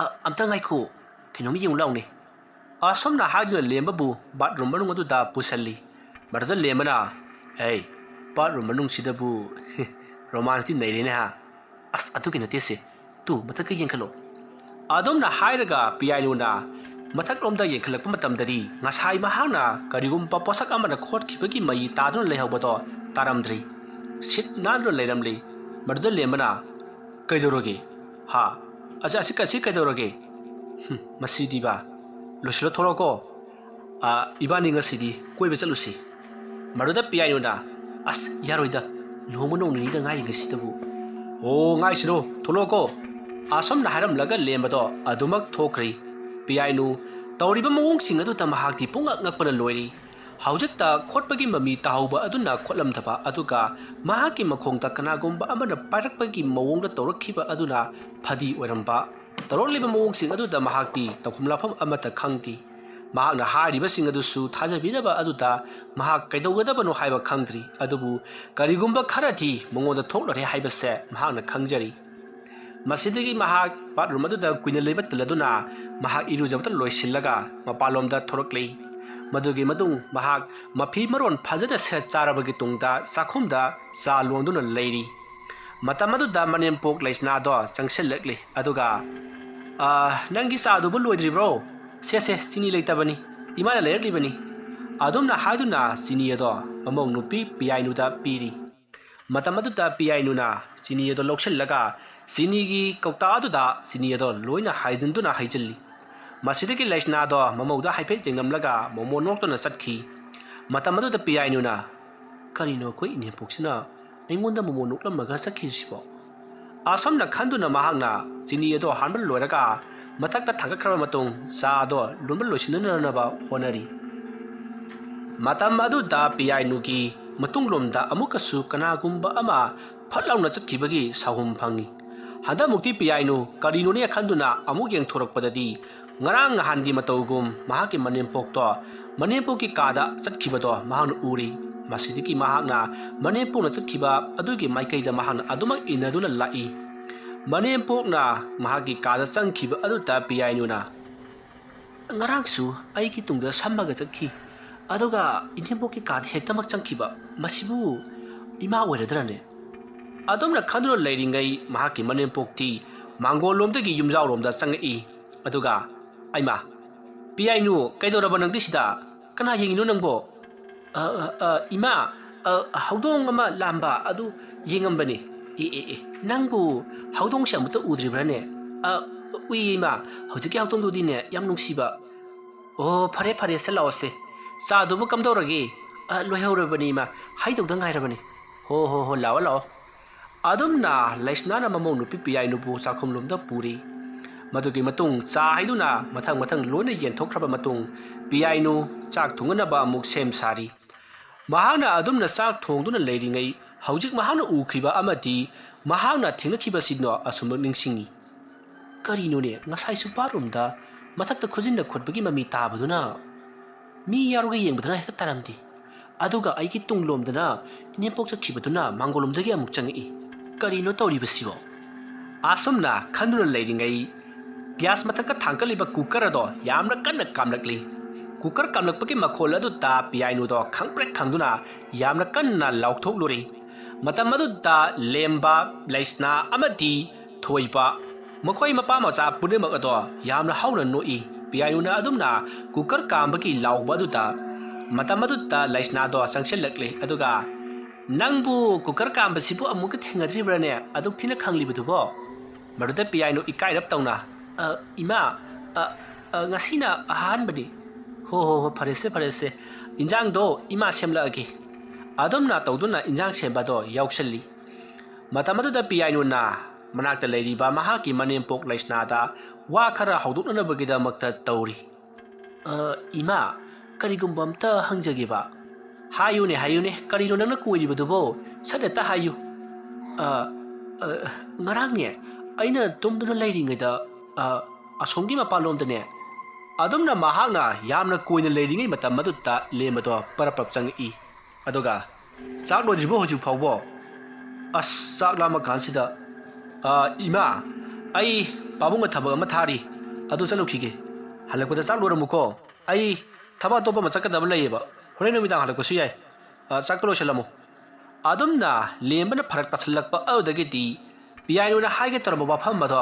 "ꯑ, ꯑꯝꯇ ꯉꯥꯏꯈꯣ, ꯀꯩꯅꯣꯝ ꯌꯦꯡꯉꯨ ꯂꯥꯎꯅꯦ"꯫ ꯑꯁꯨꯝꯅ ꯍꯥꯏꯗꯨꯅ ꯂꯦꯝꯕꯕꯨ ꯕꯥꯠꯔꯨꯝ ꯃꯅꯨꯡ ꯑꯗꯨꯗ ꯄꯨꯁꯜꯂꯤ꯫ ꯃꯗꯨꯗ ꯂꯦꯝꯕꯅ, "ꯍꯦ, ꯕꯥꯠꯔꯨꯝ ꯃꯅꯨꯡꯁꯤꯗꯕꯨ ꯔꯣꯃꯥꯟꯁꯇꯤ ꯅꯩꯔꯦꯅꯦ ꯍꯥ? ꯑꯁ, ꯑꯗꯨꯒꯤ ꯅꯠꯇꯦꯁꯦ, ꯇꯨ ꯃꯊꯛꯀ ꯌꯦꯡꯈꯠꯂꯣ"꯫ ꯑꯗꯨꯝꯅ ꯍꯥꯏꯔꯒ ꯄꯤꯌꯥꯏꯅꯨꯅ ꯃꯊꯛꯂꯣꯝꯗ ꯌꯦꯡꯈꯠꯂꯛꯄ ꯃꯇꯝꯗꯗꯤ ꯉꯁꯥꯏ ꯃꯍꯥꯛꯅ ꯀꯔꯤꯒꯨꯝꯕ ꯄꯣꯠꯁꯛ ꯑꯃꯅ ꯈꯣꯠꯈꯤꯕꯒꯤ ꯃꯩ ꯇꯥꯗꯨꯅ ꯂꯩꯍꯧꯕꯗꯣ ꯇꯥꯔꯝꯗ꯭ꯔꯤ꯫ ꯁꯤꯠ ꯅꯥꯟꯗꯨꯅ ꯂꯩꯔꯝꯂꯤ꯫ ꯃꯗꯨꯗ ꯂꯦꯝꯕꯅ, "ꯀꯩꯗꯧꯔꯒꯦ? ꯍꯥ? ꯑꯁꯤ, ꯑꯁꯤ, ꯑꯁꯤ ꯀꯩꯗꯧꯔꯒꯦ? ꯍꯨꯝ, ꯃꯁꯤꯗꯤꯕ! ꯂꯣꯏꯁꯤꯜꯂꯣ, ꯊꯣꯛꯂꯛꯑꯣꯀꯣ꯫ ꯑ, ꯏꯕꯥꯅꯤ ꯉꯁꯤꯗꯤ ꯀꯣꯏꯕ ꯆꯠꯂꯨꯁꯤ"꯫ ꯃꯗꯨꯗ ꯄꯤꯌꯥꯏꯅꯨꯅ, "ꯑꯁ, ꯌꯥꯔꯣꯏꯗ, ꯂꯨꯍꯣꯡꯕ ꯅꯣꯡ ꯅꯤꯅꯤꯗ ꯉꯥꯏꯔꯤꯉꯩꯁꯤꯗꯕꯨ"꯫ "ꯑꯣ, ꯉꯥꯏꯁꯤꯔꯣ, ꯊꯣꯛꯂꯛꯑꯣꯀꯣ"꯫ ꯑꯁꯨꯝꯅ ꯍꯥꯏꯔꯝꯂꯒ ꯂꯦꯝꯕꯗꯣ ꯑꯗꯨꯃꯛ ꯊꯣꯛꯈ꯭ꯔꯤ꯫ ꯄꯤꯌꯥꯏꯅꯨ ꯇꯧꯔꯤꯕ ꯃꯑꯣꯡꯁꯤꯡ ꯑꯗꯨꯗ ꯃꯍꯥꯛꯇꯤ ꯄꯨꯡꯉꯛ ꯉꯛꯄꯅ ꯂꯣꯏꯔꯤ꯫ ꯍꯧꯖꯤꯛꯇ ꯈꯣꯠꯄꯒꯤ ꯃꯃꯤ ꯇꯥꯍꯧꯕ ꯑꯗꯨꯅ ꯈꯣꯠꯂꯝꯗꯕ, ꯑꯗꯨꯒ ꯃꯍꯥꯛꯀꯤ ꯃꯈꯣꯡꯗ ꯀꯅꯥꯒꯨꯝꯕ ꯑꯃꯅ ꯄꯥꯏꯔꯛꯄꯒꯤ ꯃꯑꯣꯡꯗ ꯇꯧꯔꯛꯈꯤꯕ ꯑꯗꯨꯅ ꯐꯗꯤ ꯑꯣꯏꯔꯝꯕ꯫ ꯇꯧꯔꯛꯂꯤꯕ ꯃꯑꯣꯡꯁꯤꯡ ꯑꯗꯨꯗ ꯃꯍꯥꯛꯇꯤ ꯇꯧꯐꯝ ꯂꯥꯛꯐꯝ ꯑꯃꯠꯇ ꯈꯪꯗꯦ꯫ ꯃꯍꯥꯛꯅ ꯍꯥꯏꯔꯤꯕꯁꯤꯡ ꯑꯗꯨꯁꯨ ꯊꯥꯖꯕꯤꯗꯕ ꯑꯗꯨꯗ ꯃꯍꯥꯛ ꯀꯩꯗꯧꯒꯗꯕꯅꯣ ꯍꯥꯏꯕ ꯈꯪꯗ꯭ꯔꯤ꯫ ꯑꯗꯨꯕꯨ ꯀꯔꯤꯒꯨꯝꯕ ꯈꯔꯗꯤ ꯃꯉꯣꯟꯗ ꯊꯣꯛꯂꯔꯦ ꯍꯥꯏꯕꯁꯦ ꯃꯍꯥꯛꯅ ꯈꯪꯖꯔꯤ꯫ ꯃꯁꯤꯗꯒꯤ ꯃꯍꯥꯛ ꯕꯥꯠꯔꯨꯝ ꯑꯗꯨꯗ ꯀꯨꯏꯅ ꯂꯩꯕ ꯇꯜꯂꯗꯨꯅ ꯃꯍꯥꯛ ꯏꯔꯨꯖꯕꯗ ꯂꯣꯏꯁꯤꯜꯂꯒ ꯃꯄꯥꯟꯂꯣꯝꯗ ꯊꯣꯔꯛꯂꯤ꯫ ꯃꯗꯨꯒꯤ ꯃꯇꯨꯡ ꯃꯍꯥꯛ ꯃꯐꯤ ꯃꯔꯣꯟ ꯐꯖꯅ ꯁꯦꯠ ꯆꯥꯔꯕꯒꯤ ꯇꯨꯡꯗ ꯆꯥꯛꯈꯨꯝꯗ ꯆꯥ ꯂꯣꯟꯗꯨꯅ ꯂꯩꯔꯤ꯫ ꯃꯇꯝ ꯑꯗꯨꯗ ꯃꯅꯦꯝꯄꯣꯛ ꯂꯩꯁꯅꯥꯗꯣ ꯆꯪꯁꯤꯜꯂꯛꯂꯤ꯫ ꯑꯗꯨꯒ, "ꯑ, ꯅꯪꯒꯤ ꯆꯥꯗꯨꯕꯨ ꯂꯣꯏꯗ꯭ꯔꯤꯕ꯭ꯔꯣ? ꯁꯦ, ꯁꯦ, ꯆꯤꯅꯤ ꯂꯩꯇꯕꯅꯤ, ꯏꯃꯥꯅ ꯂꯩꯔꯛꯂꯤꯕꯅꯤ"꯫ ꯑꯗꯨꯝꯅ ꯍꯥꯏꯗꯨꯅ ꯆꯤꯅꯤ ꯑꯗꯣ ꯃꯃꯧ ꯅꯨꯄꯤ ꯄꯤꯌꯥꯏꯅꯨꯗ ꯄꯤꯔꯤ꯫ ꯃꯇꯝ ꯑꯗꯨꯗ ꯄꯤꯌꯥꯏꯅꯨꯅ ꯆꯤꯅꯤ ꯑꯗꯣ ꯂꯧꯁꯤꯜꯂꯒ ꯆꯤꯅꯤꯒꯤ ꯀꯧꯇꯥ ꯑꯗꯨꯗ ꯆꯤꯅꯤ ꯑꯗꯣ ꯂꯣꯏꯅ ꯍꯩꯖꯤꯟꯗꯨꯅ ꯍꯩꯖꯤꯜꯂꯤ꯫ ꯃꯁꯤꯗꯒꯤ ꯂꯩꯁꯅꯥꯗꯣ ꯃꯃꯧꯗ ꯍꯥꯏꯐꯦꯠ ꯌꯦꯡꯂꯝꯂꯒ ꯃꯣꯃꯣꯟ ꯅꯣꯛꯇꯨꯅ ꯆꯠꯈꯤ꯫ ꯃꯇꯝ ꯑꯗꯨꯗ ꯄꯤꯌꯥꯏꯅꯨꯅ, "ꯀꯔꯤꯅꯣ ꯑꯩꯈꯣꯏ ꯏꯅꯦꯝꯄꯣꯛꯁꯤꯅ ꯑꯩꯉꯣꯟꯗ ꯃꯣꯃꯣꯟ ꯅꯣꯛꯂꯝꯃꯒ ꯆꯠꯈꯤꯁꯤꯕꯣ?" ꯑꯁꯨꯝꯅ ꯈꯟꯗꯨꯅ ꯃꯍꯥꯛꯅ ꯆꯤꯅꯤ ꯑꯗꯣ ꯍꯥꯟꯕ ꯂꯣꯏꯔꯒ ꯃꯊꯛꯇ ꯊꯥꯡꯒꯠꯈ꯭ꯔꯕ ꯃꯇꯨꯡ ꯆꯥ ꯑꯗꯣ ꯂꯣꯟꯕ ꯂꯣꯏꯁꯤꯟꯅꯅꯕ ꯍꯣꯠꯅꯔꯤ꯫ ꯃꯇꯝ ꯑꯗꯨꯗ ꯄꯤꯌꯥꯏꯅꯨꯒꯤ ꯃꯇꯨꯡꯂꯣꯝꯗ ꯑꯃꯨꯛꯀꯁꯨ ꯀꯅꯥꯒꯨꯝꯕ ꯑꯃ ꯐꯠ ꯂꯥꯎꯅ ꯆꯠꯈꯤꯕꯒꯤ ꯁꯥꯍꯨꯝ ꯐꯪꯏ꯫ ꯍꯟꯗꯛꯃꯨꯛꯇꯤ ꯄꯤꯌꯥꯏꯅꯨ ꯀꯔꯤꯅꯣꯅꯦ ꯈꯟꯗꯨꯅ ꯑꯃꯨꯛ ꯌꯦꯡꯊꯣꯔꯛꯄꯗꯗꯤ, ꯉꯔꯥꯡ ꯅꯍꯥꯟꯒꯤ ꯃꯇꯧꯒꯨꯝ ꯃꯍꯥꯛꯀꯤ ꯃꯅꯦꯝꯄꯣꯛꯇꯣ ꯃꯅꯦꯝꯄꯣꯛꯀꯤ ꯀꯥꯗ ꯆꯠꯈꯤꯕꯗꯣ ꯃꯍꯥꯛꯅ ꯎꯔꯤ꯫ ꯃꯁꯤꯗꯒꯤ ꯃꯍꯥꯛꯅ ꯃꯅꯦꯝꯄꯣꯛꯅ ꯆꯠꯈꯤꯕ ꯑꯗꯨꯒꯤ ꯃꯥꯏꯀꯩꯗ ꯃꯍꯥꯛꯅ ꯑꯗꯨꯃꯛ ꯏꯟꯅꯗꯨꯅ ꯂꯥꯛꯏ꯫ ꯃꯅꯦꯝꯄꯣꯛꯅ ꯃꯍꯥꯛꯀꯤ ꯀꯥꯗ ꯆꯪꯈꯤꯕ ꯑꯗꯨꯗ ꯄꯤꯌꯥꯏꯅꯨꯅ, "ꯉꯔꯥꯡꯁꯨ ꯑꯩꯒꯤ ꯇꯨꯡꯗ ꯁꯝꯃꯒ ꯆꯠꯈꯤ, ꯑꯗꯨꯒ ꯏꯅꯦꯝꯕꯣꯛꯀꯤ ꯀꯥꯗ ꯍꯦꯛꯇꯃꯛ ꯆꯪꯈꯤꯕ꯫ ꯃꯁꯤꯕꯨ ꯏꯃꯥ ꯑꯣꯏꯔꯗ꯭ꯔꯅꯦ?" ꯑꯗꯨꯝꯅ ꯈꯟꯗꯨꯅ ꯂꯩꯔꯤꯉꯩ, ꯃꯍꯥꯛꯀꯤ ꯃꯅꯦꯝꯄꯣꯛꯇꯤ ꯃꯥꯡꯒꯣꯜꯂꯣꯝꯗꯒꯤ ꯌꯨꯝꯖꯥꯎꯔꯣꯝꯗ ꯆꯪꯉꯛꯏ꯫ ꯑꯗꯨꯒ, "ꯑꯩꯃꯥ, ꯄꯤꯌꯥꯏꯅꯨ, ꯀꯩꯗꯧꯔꯕ ꯅꯪꯗꯤ ꯁꯤꯗ? ꯀꯅꯥ ꯌꯦꯡꯉꯤꯅꯣ ꯅꯪꯕꯣ?" "ꯑ, ꯑ, ꯑ, ꯏꯃꯥ, ꯑ, ꯍꯧꯗꯣꯡ ꯑꯃ ꯂꯥꯝꯕ ꯑꯗꯨ ꯌꯦꯡꯉꯝꯕꯅꯤ꯫" "ꯑꯦ, ꯑꯦ, ꯑꯦ, ꯅꯪꯕꯨ ꯍꯧꯗꯣꯡꯁꯦ ꯑꯃꯨꯛꯇ ꯎꯗ꯭ꯔꯤꯕ꯭ꯔꯥꯅꯦ?" "ꯑ, ꯎꯏꯌꯦ ꯏꯃꯥ, ꯍꯧꯖꯤꯛꯀꯤ ꯍꯧꯗꯣꯡꯗꯨꯗꯤꯅꯦ ꯌꯥꯝ ꯅꯨꯡꯁꯤꯕ꯫" "ꯑꯣ, ꯐꯔꯦ, ꯐꯔꯦ, ꯁꯦ ꯂꯥꯛꯑꯣꯁꯦ꯫ ꯆꯥꯗꯨꯕꯨ ꯀꯝꯗꯧꯔꯒꯦ?" "ꯑ, ꯂꯣꯏꯍꯧꯔꯕꯅꯤ ꯏꯃꯥ, ꯍꯩꯗꯧꯗ ꯉꯥꯏꯔꯕꯅꯤ꯫" "ꯍꯣ, ꯍꯣ, ꯍꯣ, ꯂꯥꯛꯑꯣ, ꯂꯥꯛꯑꯣ꯫" ꯑꯗꯨꯝꯅ ꯂꯩꯁꯅꯥꯅ ꯃꯃꯧ ꯅꯨꯄꯤ ꯄꯤꯌꯥꯏꯅꯨꯕꯨ ꯆꯥꯛꯈꯨꯝꯂꯣꯝꯗ ꯄꯨꯔꯤ꯫ ꯃꯗꯨꯒꯤ ꯃꯇꯨꯡ ꯆꯥ ꯍꯩꯗꯨꯅ ꯃꯊꯪ ꯃꯊꯪ ꯂꯣꯏꯅ ꯌꯦꯟꯊꯣꯛꯈ꯭ꯔꯕ ꯃꯇꯨꯡ, ꯄꯤꯌꯥꯏꯅꯨ ꯆꯥꯛ ꯊꯣꯡꯅꯅꯕ ꯑꯃꯨꯛ ꯁꯦꯝ ꯁꯥꯔꯤ꯫ ꯃꯍꯥꯛꯅ ꯑꯗꯨꯝꯅ ꯆꯥꯛ ꯊꯣꯡꯗꯨꯅ ꯂꯩꯔꯤꯉꯩ, ꯍꯧꯖꯤꯛ ꯃꯍꯥꯛꯅ ꯎꯈ꯭ꯔꯤꯕ ꯑꯃꯗꯤ ꯃꯍꯥꯛꯅ ꯊꯦꯡꯅꯈꯤꯕꯁꯤꯡꯗꯣ ꯑꯁꯨꯝꯅ ꯅꯤꯡꯁꯤꯡꯉꯤ꯫ "ꯀꯔꯤꯅꯣꯅꯦ, ꯉꯁꯥꯏꯁꯨ ꯕꯥꯠꯔꯨꯝꯗ ꯃꯊꯛꯇ ꯈꯨꯖꯤꯟꯅ ꯈꯣꯠꯄꯒꯤ ꯃꯃꯤ ꯇꯥꯕꯗꯨꯅ ꯃꯤ ꯌꯥꯎꯔꯒ ꯌꯦꯡꯕꯗꯅ ꯍꯦꯛꯇ ꯇꯥꯔꯝꯗꯦ, ꯑꯗꯨꯒ ꯑꯩꯒꯤ ꯇꯨꯡꯂꯣꯝꯗꯅ ꯏꯅꯦꯝꯄꯣꯛ ꯆꯠꯈꯤꯕꯗꯨꯅ ꯃꯥꯡꯒꯣꯜꯂꯣꯝꯗꯒꯤ ꯑꯃꯨꯛ ꯆꯪꯉꯛꯏ꯫ ꯀꯔꯤꯅꯣ ꯇꯧꯔꯤꯕꯁꯤꯕꯣ?" ꯑꯁꯨꯝꯅ ꯈꯟꯗꯨꯅ ꯂꯩꯔꯤꯉꯩ, ꯒ꯭ꯌꯥꯁ ꯃꯊꯛꯇ ꯊꯥꯡꯒꯠꯂꯤꯕ ꯀꯨꯀꯔ ꯑꯗꯣ ꯌꯥꯝꯅ ꯀꯟꯅ ꯀꯥꯝꯂꯛꯂꯤ꯫ ꯀꯨꯀꯔ ꯀꯥꯝꯂꯛꯄꯒꯤ ꯃꯈꯣꯜ ꯑꯗꯨ ꯇꯥ ꯄꯤꯌꯥꯏꯅꯨꯗꯣ ꯈꯪꯄ꯭ꯔꯦꯛ ꯈꯪꯗꯨꯅ ꯌꯥꯝꯅ ꯀꯟꯅ ꯂꯥꯎꯊꯣꯛꯂꯨꯔꯤ꯫ ꯃꯇꯝ ꯑꯗꯨꯗ ꯂꯦꯝꯕ, ꯂꯩꯁꯅꯥ ꯑꯃꯗꯤ ꯊꯣꯏꯕ, ꯃꯈꯣꯏ ꯃꯄꯥ ꯃꯆꯥ ꯄꯨꯝꯅꯃꯛ ꯑꯗꯣ ꯌꯥꯝꯅ ꯍꯧꯅ ꯅꯣꯛꯏ꯫ ꯄꯤꯌꯥꯏꯅꯨꯅ ꯑꯗꯨꯝꯅ ꯀꯨꯀꯔ ꯀꯥꯝꯕꯒꯤ ꯂꯥꯎꯕ ꯑꯗꯨꯗ, ꯃꯇꯝ ꯑꯗꯨꯗ ꯂꯩꯁꯅꯥꯗꯣ ꯆꯪꯁꯤꯜꯂꯛꯂꯦ꯫ ꯑꯗꯨꯒ, "ꯅꯪꯕꯨ ꯀꯨꯀꯔ ꯀꯥꯝꯕꯁꯤꯕꯨ ꯑꯃꯨꯛꯀ ꯊꯦꯡꯅꯗ꯭ꯔꯤꯕ꯭ꯔꯥꯅꯦ? ꯑꯗꯨꯛ ꯊꯤꯅ ꯈꯪꯂꯤꯕꯗꯨꯕꯣ?" ꯃꯗꯨꯗ ꯄꯤꯌꯥꯏꯅꯨ ꯏꯀꯥꯏꯔꯞ ꯇꯧꯅ, "ꯑ, ꯏꯃꯥ, ꯑ, ꯑ, ꯉꯁꯤꯅ ꯑꯍꯥꯟꯕꯅꯤ꯫" "ꯍꯣ, ꯍꯣ, ꯍꯣ, ꯐꯔꯦꯁꯦ, ꯐꯔꯦꯁꯦ꯫ ꯏꯟꯖꯥꯡꯗꯣ ꯏꯃꯥ ꯁꯦꯝꯂꯛꯑꯒꯦ꯫" ꯑꯗꯨꯝꯅ ꯇꯧꯗꯨꯅ ꯏꯟꯖꯥꯡ ꯁꯦꯝꯕꯗꯣ ꯌꯥꯎꯁꯜꯂꯤ꯫ ꯃꯇꯝ ꯑꯗꯨꯗ ꯄꯤꯌꯥꯏꯅꯨꯅ ꯃꯅꯥꯛꯇ ꯂꯩꯔꯤꯕ ꯃꯍꯥꯛꯀꯤ ꯃꯅꯦꯝꯄꯣꯛ ꯂꯩꯁꯅꯥꯗ ꯋꯥ ꯈꯔ ꯍꯧꯗꯣꯛꯅꯅꯕꯒꯤꯗꯃꯛꯇ ꯇꯧꯔꯤ꯫ "ꯑ, ꯏꯃꯥ, ꯀꯔꯤꯒꯨꯝꯕ ꯑꯝꯇ ꯍꯪꯖꯒꯦꯕ꯫ ꯍꯥꯏꯌꯨꯅꯦ, ꯍꯥꯏꯌꯨꯅꯦ, ꯀꯔꯤꯅꯣ ꯅꯪꯅ ꯀꯣꯏꯔꯤꯕꯗꯨꯕꯣ? ꯁꯠ ꯍꯦꯛꯇ ꯍꯥꯏꯌꯨ꯫ "ꯑ, ꯑ, ꯉꯔꯥꯡꯅꯦ, ꯑꯩꯅ ꯇꯨꯝꯗꯨꯅ ꯂꯩꯔꯤꯉꯩꯗ, ꯑ, ꯑꯁꯣꯝꯒꯤ ꯃꯄꯥꯟꯂꯣꯝꯗꯅꯦ," ꯑꯗꯨꯝꯅ ꯃꯍꯥꯛꯅ ꯌꯥꯝꯅ ꯀꯣꯏꯅ ꯂꯩꯔꯤꯉꯩ ꯃꯇꯝ ꯑꯗꯨꯗ ꯂꯦꯝꯕꯗꯣ ꯄꯔꯞ ꯄꯔꯞ ꯆꯪꯉꯛꯏ꯫ ꯑꯗꯨꯒ, "ꯆꯥꯛ ꯂꯣꯏꯗ꯭ꯔꯤꯕꯣ ꯍꯧꯖꯤꯛ ꯐꯥꯎꯕꯣ?" "ꯑꯁ, ꯆꯥꯛ ꯂꯥꯝꯃ ꯀꯥꯟꯁꯤꯗ꯫ ꯑ, ꯏꯃꯥ, ꯑꯩ ꯄꯥꯕꯨꯡꯒ ꯊꯕꯛ ꯑꯃ ꯊꯥꯔꯤ, ꯑꯗꯨ ꯆꯠꯂꯨꯈꯤꯒꯦ꯫ ꯍꯜꯂꯛꯄꯗ ꯆꯥꯛ ꯂꯣꯏꯔꯝꯃꯨꯀꯣ꯫ ꯑꯩ ꯊꯕꯛ ꯑꯇꯣꯞꯄ ꯑꯃ ꯆꯠꯀꯗꯕ ꯂꯩꯌꯦꯕ, ꯍꯣꯔꯦꯟ ꯅꯨꯃꯤꯗꯥꯡ ꯍꯜꯂꯛꯄꯁꯨ ꯌꯥꯏ꯫ ꯑ, ꯆꯥꯛꯇꯣ ꯂꯣꯏꯁꯤꯜꯂꯝꯃꯨ꯫" ꯑꯗꯨꯝꯅ ꯂꯦꯝꯕꯅ ꯐꯔꯛ ꯇꯥꯁꯤꯜꯂꯛꯄ ꯑꯗꯨꯗꯒꯤꯗꯤ ꯄꯤꯌꯥꯏꯅꯨꯅ ꯍꯥꯏꯒꯦ ꯇꯧꯔꯝꯕ ꯋꯥꯐꯝ ꯑꯗꯣ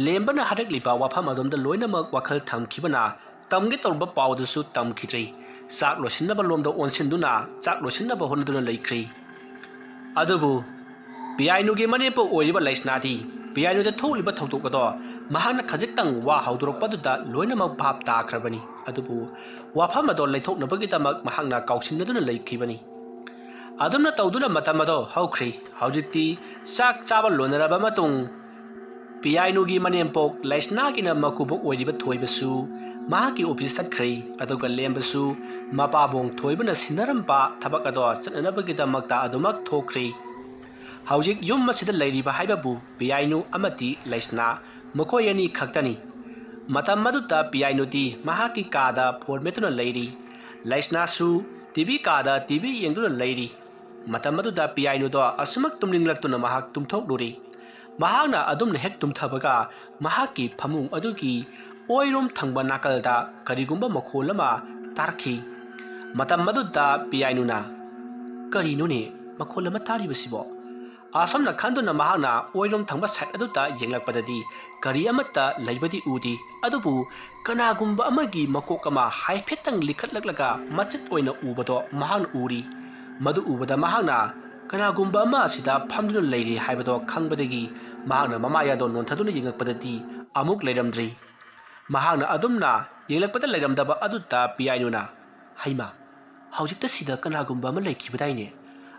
ꯂꯦꯝꯕꯅ ꯍꯥꯏꯔꯛꯂꯤꯕ ꯋꯥꯐꯝ ꯑꯗꯣꯝꯗ ꯂꯣꯏꯅꯃꯛ ꯋꯥꯈꯜ ꯊꯝꯈꯤꯕꯅ ꯇꯝꯒꯦ ꯇꯧꯔꯝꯕ ꯄꯥꯎꯗꯨꯁꯨ ꯇꯝꯈꯤꯗ꯭ꯔꯦ꯫ ꯆꯥꯛ ꯂꯣꯏꯁꯤꯟꯅꯕ ꯂꯣꯝꯗ ꯑꯣꯟꯁꯤꯟꯗꯨꯅ ꯆꯥꯛ ꯂꯣꯏꯁꯤꯟꯅꯕ ꯍꯣꯠꯅꯗꯨꯅ ꯂꯩꯈ꯭ꯔꯦ꯫ ꯑꯗꯨꯕꯨ ꯄꯤꯌꯥꯏꯅꯨꯒꯤ ꯃꯅꯦꯝꯄꯣꯛ ꯑꯣꯏꯔꯤꯕ ꯂꯩꯁꯅꯥꯗꯤ ꯄꯤꯌꯥꯏꯅꯨꯗ ꯊꯣꯛꯂꯤꯕ ꯊꯧꯗꯣꯛ ꯑꯗꯣ ꯃꯍꯥꯛꯅ ꯈꯖꯤꯛꯇꯪ ꯋꯥ ꯍꯧꯗꯣꯔꯛꯄꯗꯨꯗ ꯂꯣꯏꯅꯃꯛ ꯚꯥꯞ ꯇꯥꯈ꯭ꯔꯕꯅꯤ꯫ ꯑꯗꯨꯕꯨ ꯋꯥꯐꯝ ꯑꯗꯣ ꯂꯩꯊꯣꯛꯅꯕꯒꯤꯗꯃꯛ ꯃꯍꯥꯛꯅ ꯀꯥꯎꯁꯤꯟꯅꯗꯨꯅ ꯂꯩꯈꯤꯕꯅꯤ꯫ ꯑꯗꯨꯝꯅ ꯇꯧꯗꯨꯅ ꯃꯇꯝ ꯑꯗꯣ ꯍꯧꯈ꯭ꯔꯦ꯫ ꯍꯧꯖꯤꯛꯇꯤ ꯆꯥꯛ ꯆꯥꯕ ꯂꯣꯏꯅꯔꯕ ꯃꯇꯨꯡ ꯄꯤꯌꯥꯏꯅꯨꯒꯤ ꯃꯅꯦꯝꯄꯣꯛ ꯂꯩꯁꯅꯥꯒꯤꯅ ꯃꯀꯨꯕꯣꯛ ꯑꯣꯏꯔꯤꯕ ꯊꯣꯏꯕꯁꯨ ꯃꯍꯥꯛꯀꯤ ꯑꯣꯐꯤꯁ ꯆꯠꯈ꯭ꯔꯦ꯫ ꯑꯗꯨꯒ ꯂꯦꯝꯕꯁꯨ ꯃꯄꯥꯕꯨꯡ ꯊꯣꯏꯕꯅ ꯁꯤꯟꯅꯔꯝꯕ ꯊꯕꯛ ꯑꯗꯣ ꯆꯠꯅꯅꯕꯒꯤꯗꯃꯛꯇ ꯑꯗꯨꯃꯛ ꯊꯣꯛꯈ꯭ꯔꯦ꯫ ꯍꯧꯖꯤꯛ ꯌꯨꯝ ꯑꯁꯤꯗ ꯂꯩꯔꯤꯕ ꯍꯥꯏꯕꯕꯨ ꯄꯤꯌꯥꯏꯅꯨ ꯑꯃꯗꯤ ꯂꯩꯁꯅꯥ, ꯃꯈꯣꯏ ꯑꯅꯤ ꯈꯛꯇꯅꯤ꯫ ꯃꯇꯝ ꯑꯗꯨꯗ ꯄꯤꯌꯥꯏꯅꯨꯗꯤ ꯃꯍꯥꯛꯀꯤ ꯀꯥꯗ ꯐꯣꯟ ꯃꯦꯠꯇꯨꯅ ꯂꯩꯔꯤ꯫ ꯂꯩꯁꯅꯥꯁꯨ ꯇꯤ ꯚꯤ ꯀꯥꯗ ꯇꯤ ꯚꯤ ꯌꯦꯡꯗꯨꯅ ꯂꯩꯔꯤ꯫ ꯃꯇꯝ ꯑꯗꯨꯗ ꯄꯤꯌꯥꯏꯅꯨꯗꯣ ꯑꯁꯨꯃꯛ ꯇꯨꯝꯅꯤꯡꯂꯛꯇꯨꯅ ꯃꯍꯥꯛ ꯇꯨꯝꯊꯣꯛꯂꯨꯔꯦ꯫ ꯃꯍꯥꯛꯅ ꯑꯗꯨꯝꯅ ꯍꯦꯛ ꯇꯨꯝꯊꯕꯒ ꯃꯍꯥꯛꯀꯤ ꯐꯃꯨꯡ ꯑꯗꯨꯒꯤ ꯑꯣꯏꯔꯣꯝ ꯊꯪꯕ ꯅꯥꯀꯜꯗ ꯀꯔꯤꯒꯨꯝꯕ ꯃꯈꯣꯜ ꯑꯃ ꯇꯥꯔꯛꯈꯤ꯫ ꯃꯇꯝ ꯑꯗꯨꯗ ꯄꯤꯌꯥꯏꯅꯨꯅ, "ꯀꯔꯤꯅꯣꯅꯦ ꯃꯈꯣꯜ ꯑꯃ ꯇꯥꯔꯤꯕꯁꯤꯕꯣ?" ꯑꯁꯨꯝꯅ ꯈꯟꯗꯨꯅ ꯃꯍꯥꯛꯅ ꯑꯣꯏꯔꯣꯝ ꯊꯪꯕ ꯁꯥꯏꯠ ꯑꯗꯨꯗ ꯌꯦꯡꯂꯛꯄꯗꯗꯤ ꯒꯥꯔꯤ ꯑꯃꯠꯇ ꯂꯩꯕꯗꯤ ꯎꯗꯦ꯫ ꯑꯗꯨꯕꯨ ꯀꯅꯥꯒꯨꯝꯕ ꯑꯃꯒꯤ ꯃꯀꯣꯛ ꯑꯃ ꯍꯥꯏꯐꯦꯠꯇꯪ ꯂꯤꯈꯠꯂꯛꯂꯒ ꯃꯆꯦꯠ ꯑꯣꯏꯅ ꯎꯕꯗꯣ ꯃꯍꯥꯛꯅ ꯎꯔꯤ꯫ ꯃꯗꯨ ꯎꯕꯗ ꯃꯍꯥꯛꯅ ꯀꯅꯥꯒꯨꯝꯕ ꯑꯃ ꯑꯁꯤꯗ ꯐꯝꯗꯨꯅ ꯂꯩꯔꯤ ꯍꯥꯏꯕꯗꯣ ꯈꯪꯕꯗꯒꯤ ꯃꯍꯥꯛꯅ ꯃꯃꯥꯏ ꯑꯗꯣ ꯅꯣꯟꯊꯗꯨꯅ ꯌꯦꯡꯂꯛꯄꯗꯗꯤ ꯑꯃꯨꯛ ꯂꯩꯔꯝꯗ꯭ꯔꯤ꯫ ꯃꯍꯥꯛꯅ ꯑꯗꯨꯝꯅ ꯌꯦꯡꯂꯛꯄꯗ ꯂꯩꯔꯝꯗꯕ ꯑꯗꯨꯗ ꯄꯤꯌꯥꯏꯅꯨꯅ, "ꯍꯩꯃꯥ, ꯍꯧꯖꯤꯛꯇ ꯁꯤꯗ ꯀꯅꯥꯒꯨꯝꯕ ꯑꯃ ꯂꯩꯈꯤꯕꯗꯥꯏꯅꯦ?"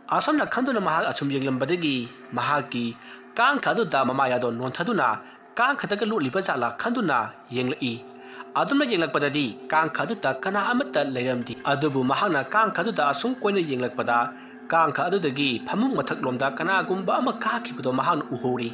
ꯑꯁꯨꯝꯅ ꯈꯟꯗꯨꯅ ꯃꯍꯥꯛ ꯑꯁꯨꯝ ꯌꯦꯡꯂꯝꯕꯗꯒꯤ ꯃꯍꯥꯛꯀꯤ ꯀꯥꯡꯈ ꯑꯗꯨꯗ ꯃꯃꯥꯏ ꯑꯗꯣ ꯅꯣꯟꯊꯗꯨꯅ ꯀꯥꯡꯈꯗꯒ ꯂꯣꯠꯂꯤꯕ ꯖꯥꯠꯂꯥ ꯈꯟꯗꯨꯅ ꯌꯦꯡꯂꯛꯏ꯫ ꯑꯗꯨꯝꯅ ꯌꯦꯡꯂꯛꯄꯗꯗꯤ ꯀꯥꯡꯈ ꯑꯗꯨꯗ ꯀꯅꯥ ꯑꯃꯠꯇ ꯂꯩꯔꯝꯗꯦ꯫ ꯑꯗꯨꯕꯨ ꯃꯍꯥꯛꯅ ꯀꯥꯡꯈ ꯑꯗꯨꯗ ꯑꯁꯨꯝ ꯀꯣꯏꯅ ꯌꯦꯡꯂꯛꯄꯗ, ꯀꯥꯡꯈ ꯑꯗꯨꯗꯒꯤ ꯐꯃꯨꯡ ꯃꯊꯛꯂꯣꯝꯗ ꯀꯅꯥꯒꯨꯝꯕ ꯑꯃ ꯀꯥꯈꯤꯕꯗꯣ ꯃꯍꯥꯛꯅ ꯎꯍꯧꯔꯤ꯫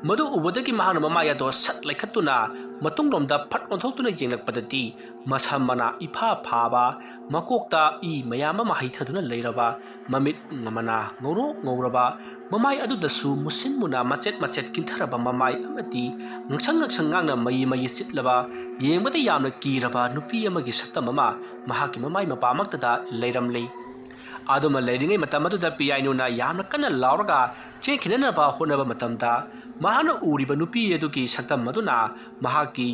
ꯃꯗꯨ ꯎꯕꯗꯒꯤ ꯃꯍꯥꯛꯅ ꯃꯃꯥꯏ ꯑꯗꯣ ꯁꯠ ꯂꯩꯈꯠꯇꯨꯅ ꯃꯇꯨꯡꯂꯣꯝꯗ ꯐꯠ ꯑꯣꯟꯊꯣꯛꯇꯨꯅ ꯌꯦꯡꯂꯛꯄꯗꯗꯤ, ꯃꯁꯝ ꯃꯅꯥ ꯏꯐꯥ ꯐꯥꯕ, ꯃꯀꯣꯛꯇ ꯏ ꯃꯌꯥꯝ ꯑꯃ ꯍꯩꯊꯗꯨꯅ ꯂꯩꯔꯕ, ꯃꯃꯤꯠ ꯃꯅꯥ ꯉꯧꯔꯣꯛ ꯉꯧꯔꯕ, ꯃꯃꯥꯏ ꯑꯗꯨꯗꯁꯨ ꯃꯨꯁꯤꯟ ꯃꯨꯅꯥ ꯃꯆꯦꯠ ꯃꯆꯦꯠ ꯀꯤꯟꯊꯔꯕ ꯃꯃꯥꯏ ꯑꯃꯗꯤ ꯉꯪꯁꯪ ꯉꯪꯁꯪ ꯉꯥꯡꯅ ꯃꯌꯤ ꯃꯌꯤ ꯆꯤꯠꯂꯕ, ꯌꯦꯡꯕꯗ ꯌꯥꯝꯅ ꯀꯤꯔꯕ ꯅꯨꯄꯤ ꯑꯃꯒꯤ ꯁꯛꯇꯝ ꯑꯃ ꯃꯍꯥꯛꯀꯤ ꯃꯃꯥꯏ ꯃꯄꯥꯃꯛꯇꯗ ꯂꯩꯔꯝꯂꯤ꯫ ꯑꯗꯨꯃ ꯂꯩꯔꯤꯉꯩ ꯃꯇꯝ ꯑꯗꯨꯗ ꯄꯤꯌꯥꯏꯅꯨꯅ ꯌꯥꯝꯅ ꯀꯟꯅ ꯂꯥꯎꯔꯒ ꯆꯦꯟꯈꯤꯅꯅꯕ ꯍꯣꯠꯅꯕ ꯃꯇꯝꯗ, ꯃꯍꯥꯛꯅ ꯎꯔꯤꯕ ꯅꯨꯄꯤ ꯑꯗꯨꯒꯤ ꯁꯛꯇꯝ ꯑꯗꯨꯅ ꯃꯍꯥꯛꯀꯤ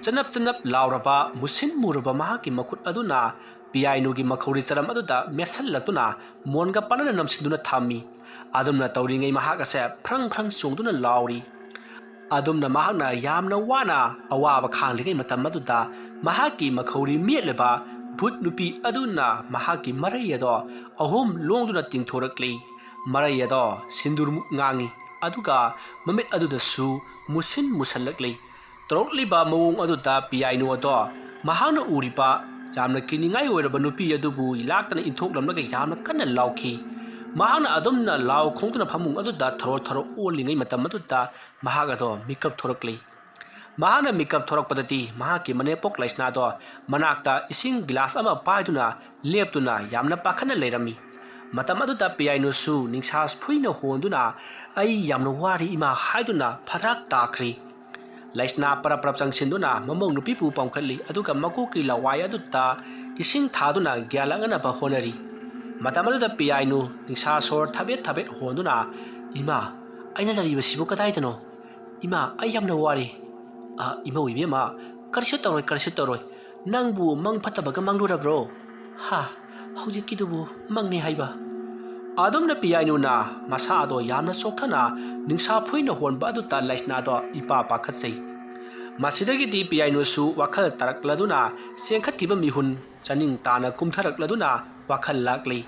ꯆꯅꯞ ꯆꯅꯞ ꯂꯥꯎꯔꯕ, ꯃꯨꯁꯤꯟ ꯃꯨꯔꯕ ꯃꯍꯥꯛꯀꯤ ꯃꯈꯨꯠ ꯑꯗꯨꯅ ꯄꯤꯌꯥꯏꯅꯨꯒꯤ ꯃꯈꯧꯔꯤ ꯆꯔꯝ ꯑꯗꯨꯗ ꯃꯦꯠꯁꯤꯜꯂꯛꯇꯨꯅ ꯃꯣꯟꯒ ꯄꯥꯟꯅꯅ ꯅꯝꯁꯤꯟꯗꯨꯅ ꯊꯝꯃꯤ꯫ ꯑꯗꯨꯝꯅ ꯇꯧꯔꯤꯉꯩ ꯃꯍꯥꯛ ꯑꯁꯦ ꯐ꯭ꯔꯪ ꯐ꯭ꯔꯪ ꯆꯣꯡꯗꯨꯅ ꯂꯥꯎꯔꯤ꯫ ꯑꯗꯨꯝꯅ ꯃꯍꯥꯛꯅ ꯌꯥꯝꯅ ꯋꯥꯅ ꯑꯋꯥꯕ ꯈꯥꯡꯂꯤꯉꯩ ꯃꯇꯝ ꯑꯗꯨꯗ, ꯃꯍꯥꯛꯀꯤ ꯃꯈꯧꯔꯤ ꯃꯦꯠꯂꯤꯕ ꯚꯨꯠ ꯅꯨꯄꯤ ꯑꯗꯨꯅ ꯃꯍꯥꯛꯀꯤ ꯃꯔꯩ ꯑꯗꯣ ꯑꯍꯨꯝ ꯂꯣꯡꯗꯨꯅ ꯇꯤꯡꯊꯣꯔꯛꯂꯤ꯫ ꯃꯔꯩ ꯑꯗꯣ ꯁꯤꯟꯗꯨꯔꯃꯨꯛ ꯉꯥꯡꯉꯤ, ꯑꯗꯨꯒ ꯃꯃꯤꯠ ꯑꯗꯨꯗꯁꯨ ꯃꯨꯁꯤꯟ ꯃꯨꯁꯜꯂꯛꯂꯤ꯫ ꯇꯧꯔꯛꯂꯤꯕ ꯃꯑꯣꯡ ꯑꯗꯨꯗ ꯄꯤꯌꯥꯏꯅꯨ ꯑꯗꯣ ꯃꯍꯥꯛꯅ ꯎꯔꯤꯕ ꯌꯥꯝꯅ ꯀꯤꯅꯤꯡꯉꯥꯏ ꯑꯣꯏꯔꯕ ꯅꯨꯄꯤ ꯑꯗꯨꯕꯨ ꯂꯥꯛꯇꯅ ꯏꯟꯊꯣꯛꯂꯝꯂꯒ ꯌꯥꯝꯅ ꯀꯟꯅ ꯂꯥꯎꯈꯤ꯫ ꯃꯍꯥꯛꯅ ꯑꯗꯨꯝꯅ ꯂꯥꯎ ꯈꯣꯡꯗꯨꯅ ꯐꯃꯨꯡ ꯑꯗꯨꯗ ꯊꯔꯣ ꯊꯔꯣ ꯑꯣꯜꯂꯤꯉꯩ ꯃꯇꯝ ꯑꯗꯨꯗ ꯃꯍꯥꯛ ꯑꯗꯣ ꯃꯤꯀꯞ ꯊꯣꯔꯛꯂꯤ꯫ ꯃꯍꯥꯛꯅ ꯃꯤꯀꯞ ꯊꯣꯔꯛꯄꯗꯗꯤ ꯃꯍꯥꯛꯀꯤ ꯃꯅꯦꯝꯄꯣꯛ ꯂꯩꯁꯅꯥꯗꯣ ꯃꯅꯥꯛꯇ ꯏꯁꯤꯡ ꯒꯤꯂꯥꯁ ꯑꯃ ꯄꯥꯏꯗꯨꯅ ꯂꯦꯞꯇꯨꯅ ꯌꯥꯝꯅ ꯄꯥꯈꯠꯅ ꯂꯩꯔꯝꯃꯤ꯫ ꯃꯇꯝ ꯑꯗꯨꯗ ꯄꯤꯌꯥꯏꯅꯨꯁꯨ ꯅꯤꯡꯁꯥ ꯐꯨꯏꯅ ꯍꯣꯟꯗꯨꯅ, "ꯑꯩ ꯌꯥꯝꯅ ꯋꯥꯔꯤ ꯏꯃꯥ" ꯍꯥꯏꯗꯨꯅ ꯐꯗ꯭ꯔꯥꯛ ꯇꯥꯈ꯭ꯔꯤ꯫ ꯂꯩꯁꯅꯥ ꯄꯔꯞ ꯄꯔꯞ ꯆꯪꯁꯤꯟꯗꯨꯅ ꯃꯃꯧ ꯅꯨꯄꯤꯕꯨ ꯄꯝꯈꯠꯂꯤ, ꯑꯗꯨꯒ ꯃꯀꯣꯛꯀꯤ ꯂꯋꯥꯏ ꯑꯗꯨꯗ ꯏꯁꯤꯡ ꯊꯥꯗꯨꯅ ꯒ꯭ꯌꯥꯟ ꯂꯥꯛꯅꯅꯕ ꯍꯣꯠꯅꯔꯤ꯫ ꯃꯇꯝ ꯑꯗꯨꯗ ꯄꯤꯌꯥꯏꯅꯨ ꯅꯤꯡꯁꯥ ꯁꯣꯔ ꯊꯕꯦꯠ ꯊꯕꯦꯠ ꯍꯣꯟꯗꯨꯅ, "ꯏꯃꯥ, ꯑꯩꯅ ꯂꯩꯔꯤꯕꯁꯤꯕꯨ ꯀꯗꯥꯏꯗꯅꯣ? ꯏꯃꯥ, ꯑꯩ ꯌꯥꯝꯅ ꯋꯥꯔꯦ꯫ ꯑ, ꯏꯃꯧ ꯏꯕꯦꯝꯃ, ꯀꯔꯤꯁꯨ ꯇꯧꯔꯣꯏ, ꯀꯔꯤꯁꯨ ꯇꯧꯔꯣꯏ꯫ ꯅꯪꯕꯨ ꯃꯪ ꯐꯠꯇꯕꯒ ꯃꯪꯂꯨꯔꯕ꯭ꯔꯣ? ꯍꯥ, ꯍꯧꯖꯤꯛꯀꯤꯗꯨꯕꯨ ꯃꯪꯅꯤ ꯍꯥꯏꯕ?" ꯑꯗꯨꯝꯅ ꯄꯤꯌꯥꯏꯅꯨꯅ ꯃꯁꯥꯗꯣ ꯌꯥꯝꯅ ꯆꯣꯛꯊꯅ ꯅꯤꯡꯁꯥ ꯐꯨꯏꯅ ꯍꯣꯟꯕ ꯑꯗꯨꯗ ꯂꯩꯁꯅꯥꯗꯣ ꯏꯄꯥ ꯄꯥꯈꯠꯆꯩ꯫ ꯃꯁꯤꯗꯒꯤꯗꯤ ꯄꯤꯌꯥꯏꯅꯨꯁꯨ ꯋꯥꯈꯜ ꯇꯥꯔꯛꯂꯗꯨꯅ ꯆꯦꯟꯈꯠꯈꯤꯕ ꯃꯤꯍꯨꯟ ꯆꯥꯅꯤꯡ ꯇꯥꯅ ꯀꯨꯝꯊꯔꯛꯂꯗꯨꯅ ꯋꯥꯈꯜ ꯂꯥꯛꯂꯤ꯫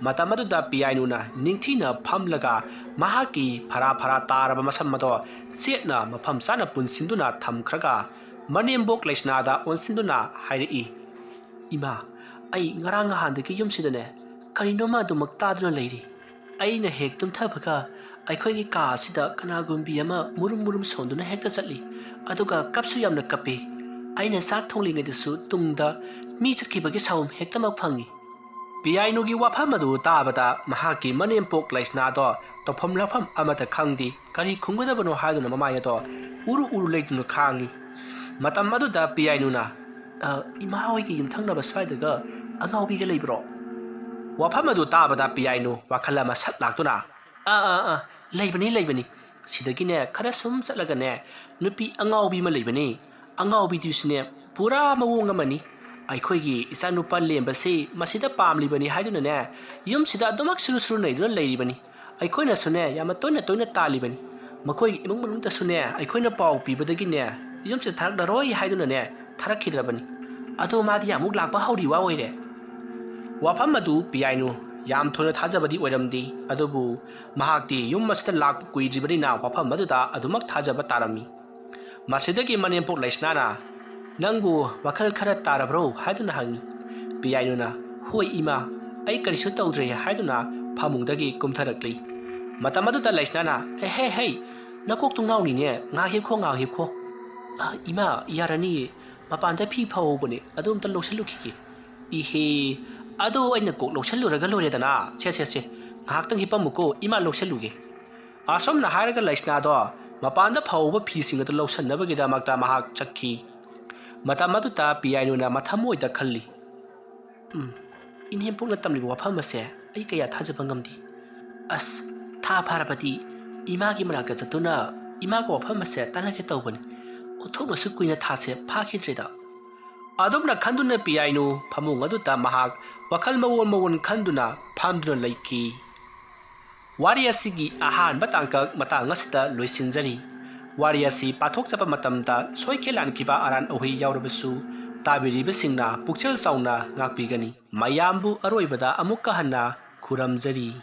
ꯃꯇꯝ ꯑꯗꯨꯗ ꯄꯤꯌꯥꯏꯅꯨꯅ ꯅꯤꯡꯊꯤꯅ ꯐꯝꯂꯒ ꯃꯍꯥꯛꯀꯤ ꯐꯔꯥ ꯐꯔꯥ ꯇꯥꯔꯕ ꯃꯁꯝ ꯑꯗꯣ ꯆꯦꯠꯅ ꯃꯐꯝ ꯆꯥꯅ ꯄꯨꯟꯁꯤꯟꯗꯨꯅ ꯊꯝꯈ꯭ꯔꯒ ꯃꯅꯦꯝꯕꯣꯛ ꯂꯩꯁꯅꯥꯗ ꯑꯣꯟꯁꯤꯟꯗꯨꯅ ꯍꯥꯏꯔꯛꯏ, "ꯏꯃꯥ, ꯑꯩ ꯉꯔꯥꯡ ꯅꯍꯥꯟꯗꯒꯤ ꯌꯨꯝꯁꯤꯗꯅꯦ ꯀꯔꯤꯅꯣꯃ ꯑꯗꯨꯃꯛ ꯇꯥꯗꯨꯅ ꯂꯩꯔꯤ꯫ ꯑꯩꯅ ꯍꯦꯛ ꯇꯨꯝꯊꯕꯒ ꯑꯩꯈꯣꯏꯒꯤ ꯀꯥ ꯑꯁꯤꯗ ꯀꯅꯥꯒꯨꯝꯕꯤ ꯑꯃ ꯃꯨꯔꯨꯝ ꯃꯨꯔꯨꯝ ꯁꯣꯟꯗꯨꯅ ꯍꯦꯛꯇ ꯆꯠꯂꯤ꯫ ꯑꯗꯨꯒ ꯀꯞꯁꯨ ꯌꯥꯝꯅ ꯀꯞꯄꯤ꯫ ꯑꯩꯅ ꯆꯥꯛ ꯊꯣꯡꯂꯤꯉꯩꯗꯁꯨ ꯇꯨꯡꯗ ꯃꯤ ꯆꯠꯈꯤꯕꯒꯤ ꯁꯥꯎꯝ ꯍꯦꯛꯇꯃꯛ ꯐꯪꯏ꯫" ꯄꯤꯌꯥꯏꯅꯨꯒꯤ ꯋꯥꯐꯝ ꯑꯗꯨ ꯇꯥꯕꯗ ꯃꯍꯥꯛꯀꯤ ꯃꯅꯦꯝꯄꯣꯛ ꯂꯩꯁꯅꯥꯗꯣ ꯇꯧꯐꯝ ꯂꯥꯛꯐꯝ ꯑꯃꯠꯇ ꯈꯪꯗꯦ꯫ ꯀꯔꯤ ꯈꯨꯝꯒꯗꯕꯅꯣ ꯍꯥꯏꯗꯨꯅ ꯃꯃꯥꯏ ꯑꯗꯣ ꯎꯔꯨ ꯎꯔꯨ ꯂꯩꯗꯨꯅ ꯈꯥꯡꯏ꯫ ꯃꯇꯝ ꯑꯗꯨꯗ ꯄꯤꯌꯥꯏꯅꯨꯅ, "ꯑ, ꯏꯃꯥ ꯍꯣꯏꯒꯤ ꯌꯨꯝꯊꯪꯅꯕ ꯁ꯭ꯋꯥꯏꯗꯒ ꯑꯉꯥꯎꯕꯤꯒ ꯂꯩꯕ꯭ꯔꯣ?" ꯋꯥꯐꯝ ꯑꯗꯨ ꯇꯥꯕꯗ ꯄꯤꯌꯥꯏꯅꯨ ꯋꯥꯈꯜ ꯑꯃ ꯁꯠ ꯂꯥꯛꯇꯨꯅ, "ꯑꯥ, ꯑꯥ, ꯑꯥ, ꯂꯩꯕꯅꯤ, ꯂꯩꯕꯅꯤ꯫ ꯁꯤꯗꯒꯤꯅꯦ ꯈꯔ ꯁꯨꯝ ꯆꯠꯂꯒꯅꯦ ꯅꯨꯄꯤ ꯑꯉꯥꯎꯕꯤ ꯑꯃ ꯂꯩꯕꯅꯤ꯫ ꯑꯉꯥꯎꯕꯤꯗꯨꯁꯨꯅꯦ ꯄꯨꯔꯥ ꯃꯑꯣꯡ ꯑꯃꯅꯤ꯫ ꯑꯩꯈꯣꯏꯒꯤ ꯏꯆꯥꯅꯨꯄꯥ ꯂꯦꯝꯕꯁꯤ ꯃꯁꯤꯗ ꯄꯥꯝꯂꯤꯕꯅꯤ ꯍꯥꯏꯗꯨꯅꯅꯦ ꯌꯨꯝꯁꯤꯗ ꯑꯗꯨꯃꯛ ꯁꯨꯔꯨ ꯁꯨꯔꯨ ꯅꯩꯗꯨꯅ ꯂꯩꯔꯤꯕꯅꯤ꯫ ꯑꯩꯈꯣꯏꯅꯁꯨꯅꯦ ꯌꯥꯝꯅ ꯇꯣꯏꯅ ꯇꯣꯏꯅ ꯇꯥꯜꯂꯤꯕꯅꯤ꯫ ꯃꯈꯣꯏꯒꯤ ꯏꯃꯨꯡ ꯃꯅꯨꯡꯗꯁꯨꯅꯦ ꯑꯩꯈꯣꯏꯅ ꯄꯥꯎ ꯄꯤꯕꯗꯒꯤꯅꯦ ꯌꯨꯝꯁꯤꯗ ꯊꯥꯔꯛꯂꯔꯣꯏ ꯍꯥꯏꯗꯨꯅꯅꯦ ꯊꯥꯔꯛꯈꯤꯗ꯭ꯔꯕꯅꯤ꯫ ꯑꯗꯣ ꯃꯥꯗꯤ ꯑꯃꯨꯛ ꯂꯥꯛꯄ ꯍꯧꯔꯤ ꯋꯥ ꯑꯣꯏꯔꯦ꯫" ꯋꯥꯐꯝ ꯑꯗꯨ ꯄꯤꯌꯥꯏꯅꯨ ꯌꯥꯝ ꯊꯣꯏꯅ ꯊꯥꯖꯕꯗꯤ ꯑꯣꯏꯔꯝꯗꯦ꯫ ꯑꯗꯨꯕꯨ ꯃꯍꯥꯛꯇꯤ ꯌꯨꯝ ꯑꯁꯤꯗ ꯂꯥꯛꯄ ꯀꯨꯏꯗ꯭ꯔꯤꯕꯅꯤꯅ ꯋꯥꯐꯝ ꯑꯗꯨꯗ ꯑꯗꯨꯃꯛ ꯊꯥꯖꯕ ꯇꯥꯔꯝꯃꯤ꯫ ꯃꯁꯤꯗꯒꯤ ꯃꯅꯦꯝꯄꯣꯛ ꯂꯩꯁꯅꯥꯅ, "ꯅꯪꯕꯨ ꯋꯥꯈꯜ ꯈꯔ ꯇꯥꯔꯕ꯭ꯔꯣ?" ꯍꯥꯏꯗꯨꯅ ꯍꯪꯉꯤ꯫ ꯄꯤꯌꯥꯏꯅꯨꯅ, "ꯍꯣꯏ ꯏꯃꯥ, ꯑꯩ ꯀꯔꯤꯁꯨ ꯇꯧꯗ꯭ꯔꯦ" ꯍꯥꯏꯗꯨꯅ ꯐꯃꯨꯡꯗꯒꯤ ꯀꯨꯝꯊꯔꯛꯂꯤ꯫ ꯃꯇꯝ ꯑꯗꯨꯗ ꯂꯩꯁꯅꯥꯅ, "ꯑꯦ, ꯍꯦ, ꯍꯦ, ꯅꯀꯣꯛꯇꯨ ꯉꯥꯎꯅꯤꯅꯦ, ꯉꯥꯏꯍꯥꯛ ꯍꯤꯞꯈꯣ, ꯉꯥꯏꯍꯥꯛ ꯍꯤꯞꯈꯣ꯫ ꯑ, ꯏꯃꯥ, ꯌꯥꯔꯅꯤꯌꯦ, ꯃꯄꯥꯟꯗ ꯐꯤ ꯐꯧꯍꯧꯕꯅꯦ, ꯑꯗꯨ ꯑꯝꯇ ꯂꯧꯁꯤꯜꯂꯨꯈꯤꯒꯦ꯫" "ꯏꯍꯦ, ꯑꯗꯣ ꯑꯩꯅ ꯀꯣꯛ ꯂꯧꯁꯤꯜꯂꯨꯔꯒ ꯂꯣꯏꯔꯦꯗꯅ꯫ ꯁꯦ, ꯁꯦ, ꯁꯦ, ꯉꯥꯏꯍꯥꯛꯇꯪ ꯍꯤꯞꯄꯝꯃꯨꯀꯣ, ꯏꯃꯥ ꯂꯧꯁꯤꯜꯂꯨꯒꯦ꯫" ꯑꯁꯨꯝꯅ ꯍꯥꯏꯔꯒ ꯂꯩꯁꯅꯥꯗꯣ ꯃꯄꯥꯟꯗ ꯐꯧꯕ ꯐꯤꯁꯤꯡ ꯑꯗꯨ ꯂꯧꯁꯤꯟꯅꯕꯒꯤꯗꯃꯛꯇ ꯃꯍꯥꯛ ꯆꯠꯈꯤ꯫ ꯃꯇꯝ ꯑꯗꯨꯗ ꯄꯤꯌꯥꯏꯅꯨꯅ ꯃꯊꯃꯣꯏꯗ ꯈꯜꯂꯤ, "ꯎꯝ, ꯏꯅꯦꯝꯄꯣꯛꯅ ꯇꯝꯂꯤꯕ ꯋꯥꯐꯝ ꯑꯁꯦ ꯑꯩ ꯀꯌꯥ ꯊꯥꯖꯕ ꯉꯝꯗꯦ꯫ ꯑꯁ, ꯊꯥ ꯐꯥꯔꯕꯗꯤ ꯏꯃꯥꯒꯤ ꯃꯅꯥꯛꯇ ꯆꯠꯇꯨꯅ ꯏꯃꯥꯒ ꯋꯥꯐꯝ ꯑꯁꯦ ꯇꯥꯟꯅꯒꯦ ꯇꯧꯕꯅꯤ꯫ ꯑꯣꯟꯊꯣꯛꯅꯁꯨ ꯀꯨꯏꯅ ꯊꯥꯁꯦ ꯐꯥꯈꯤꯗ꯭ꯔꯦꯗ꯫" ꯑꯗꯨꯝꯅ ꯈꯟꯗꯨꯅ ꯄꯤꯌꯥꯏꯅꯨ ꯐꯃꯨꯡ ꯑꯗꯨꯗ ꯃꯍꯥꯛ ꯋꯥꯈꯜ ꯃꯑꯣꯟ ꯃꯑꯣꯟ ꯈꯟꯗꯨꯅ ꯐꯝꯗꯨꯅ ꯂꯩꯈꯤ꯫ ꯋꯥꯔꯤ ꯑꯁꯤꯒꯤ ꯑꯍꯥꯟꯕ ꯇꯥꯡꯀꯛ ꯃꯇꯥꯡ ꯑꯁꯤꯗ ꯂꯣꯏꯁꯤꯟꯖꯔꯤ꯫ ꯋꯥꯔꯤ ꯑꯁꯤ ꯄꯥꯊꯣꯛꯆꯕ ꯃꯇꯝꯗ ꯁꯣꯏꯈꯤ ꯂꯥꯟꯈꯤꯕ ꯑꯔꯥꯟ ꯑꯍꯩ ꯌꯥꯎꯔꯕꯁꯨ ꯇꯥꯕꯤꯔꯤꯕꯁꯤꯡꯅ ꯄꯨꯛꯆꯦꯜ ꯆꯥꯎꯅ ꯉꯥꯛꯄꯤꯒꯅꯤ꯫ ꯃꯌꯥꯝꯕꯨ ꯑꯔꯣꯏꯕꯗ ꯑꯃꯨꯛꯀ ꯍꯟꯅ ꯈꯨꯔꯨꯝꯖꯔꯤ꯫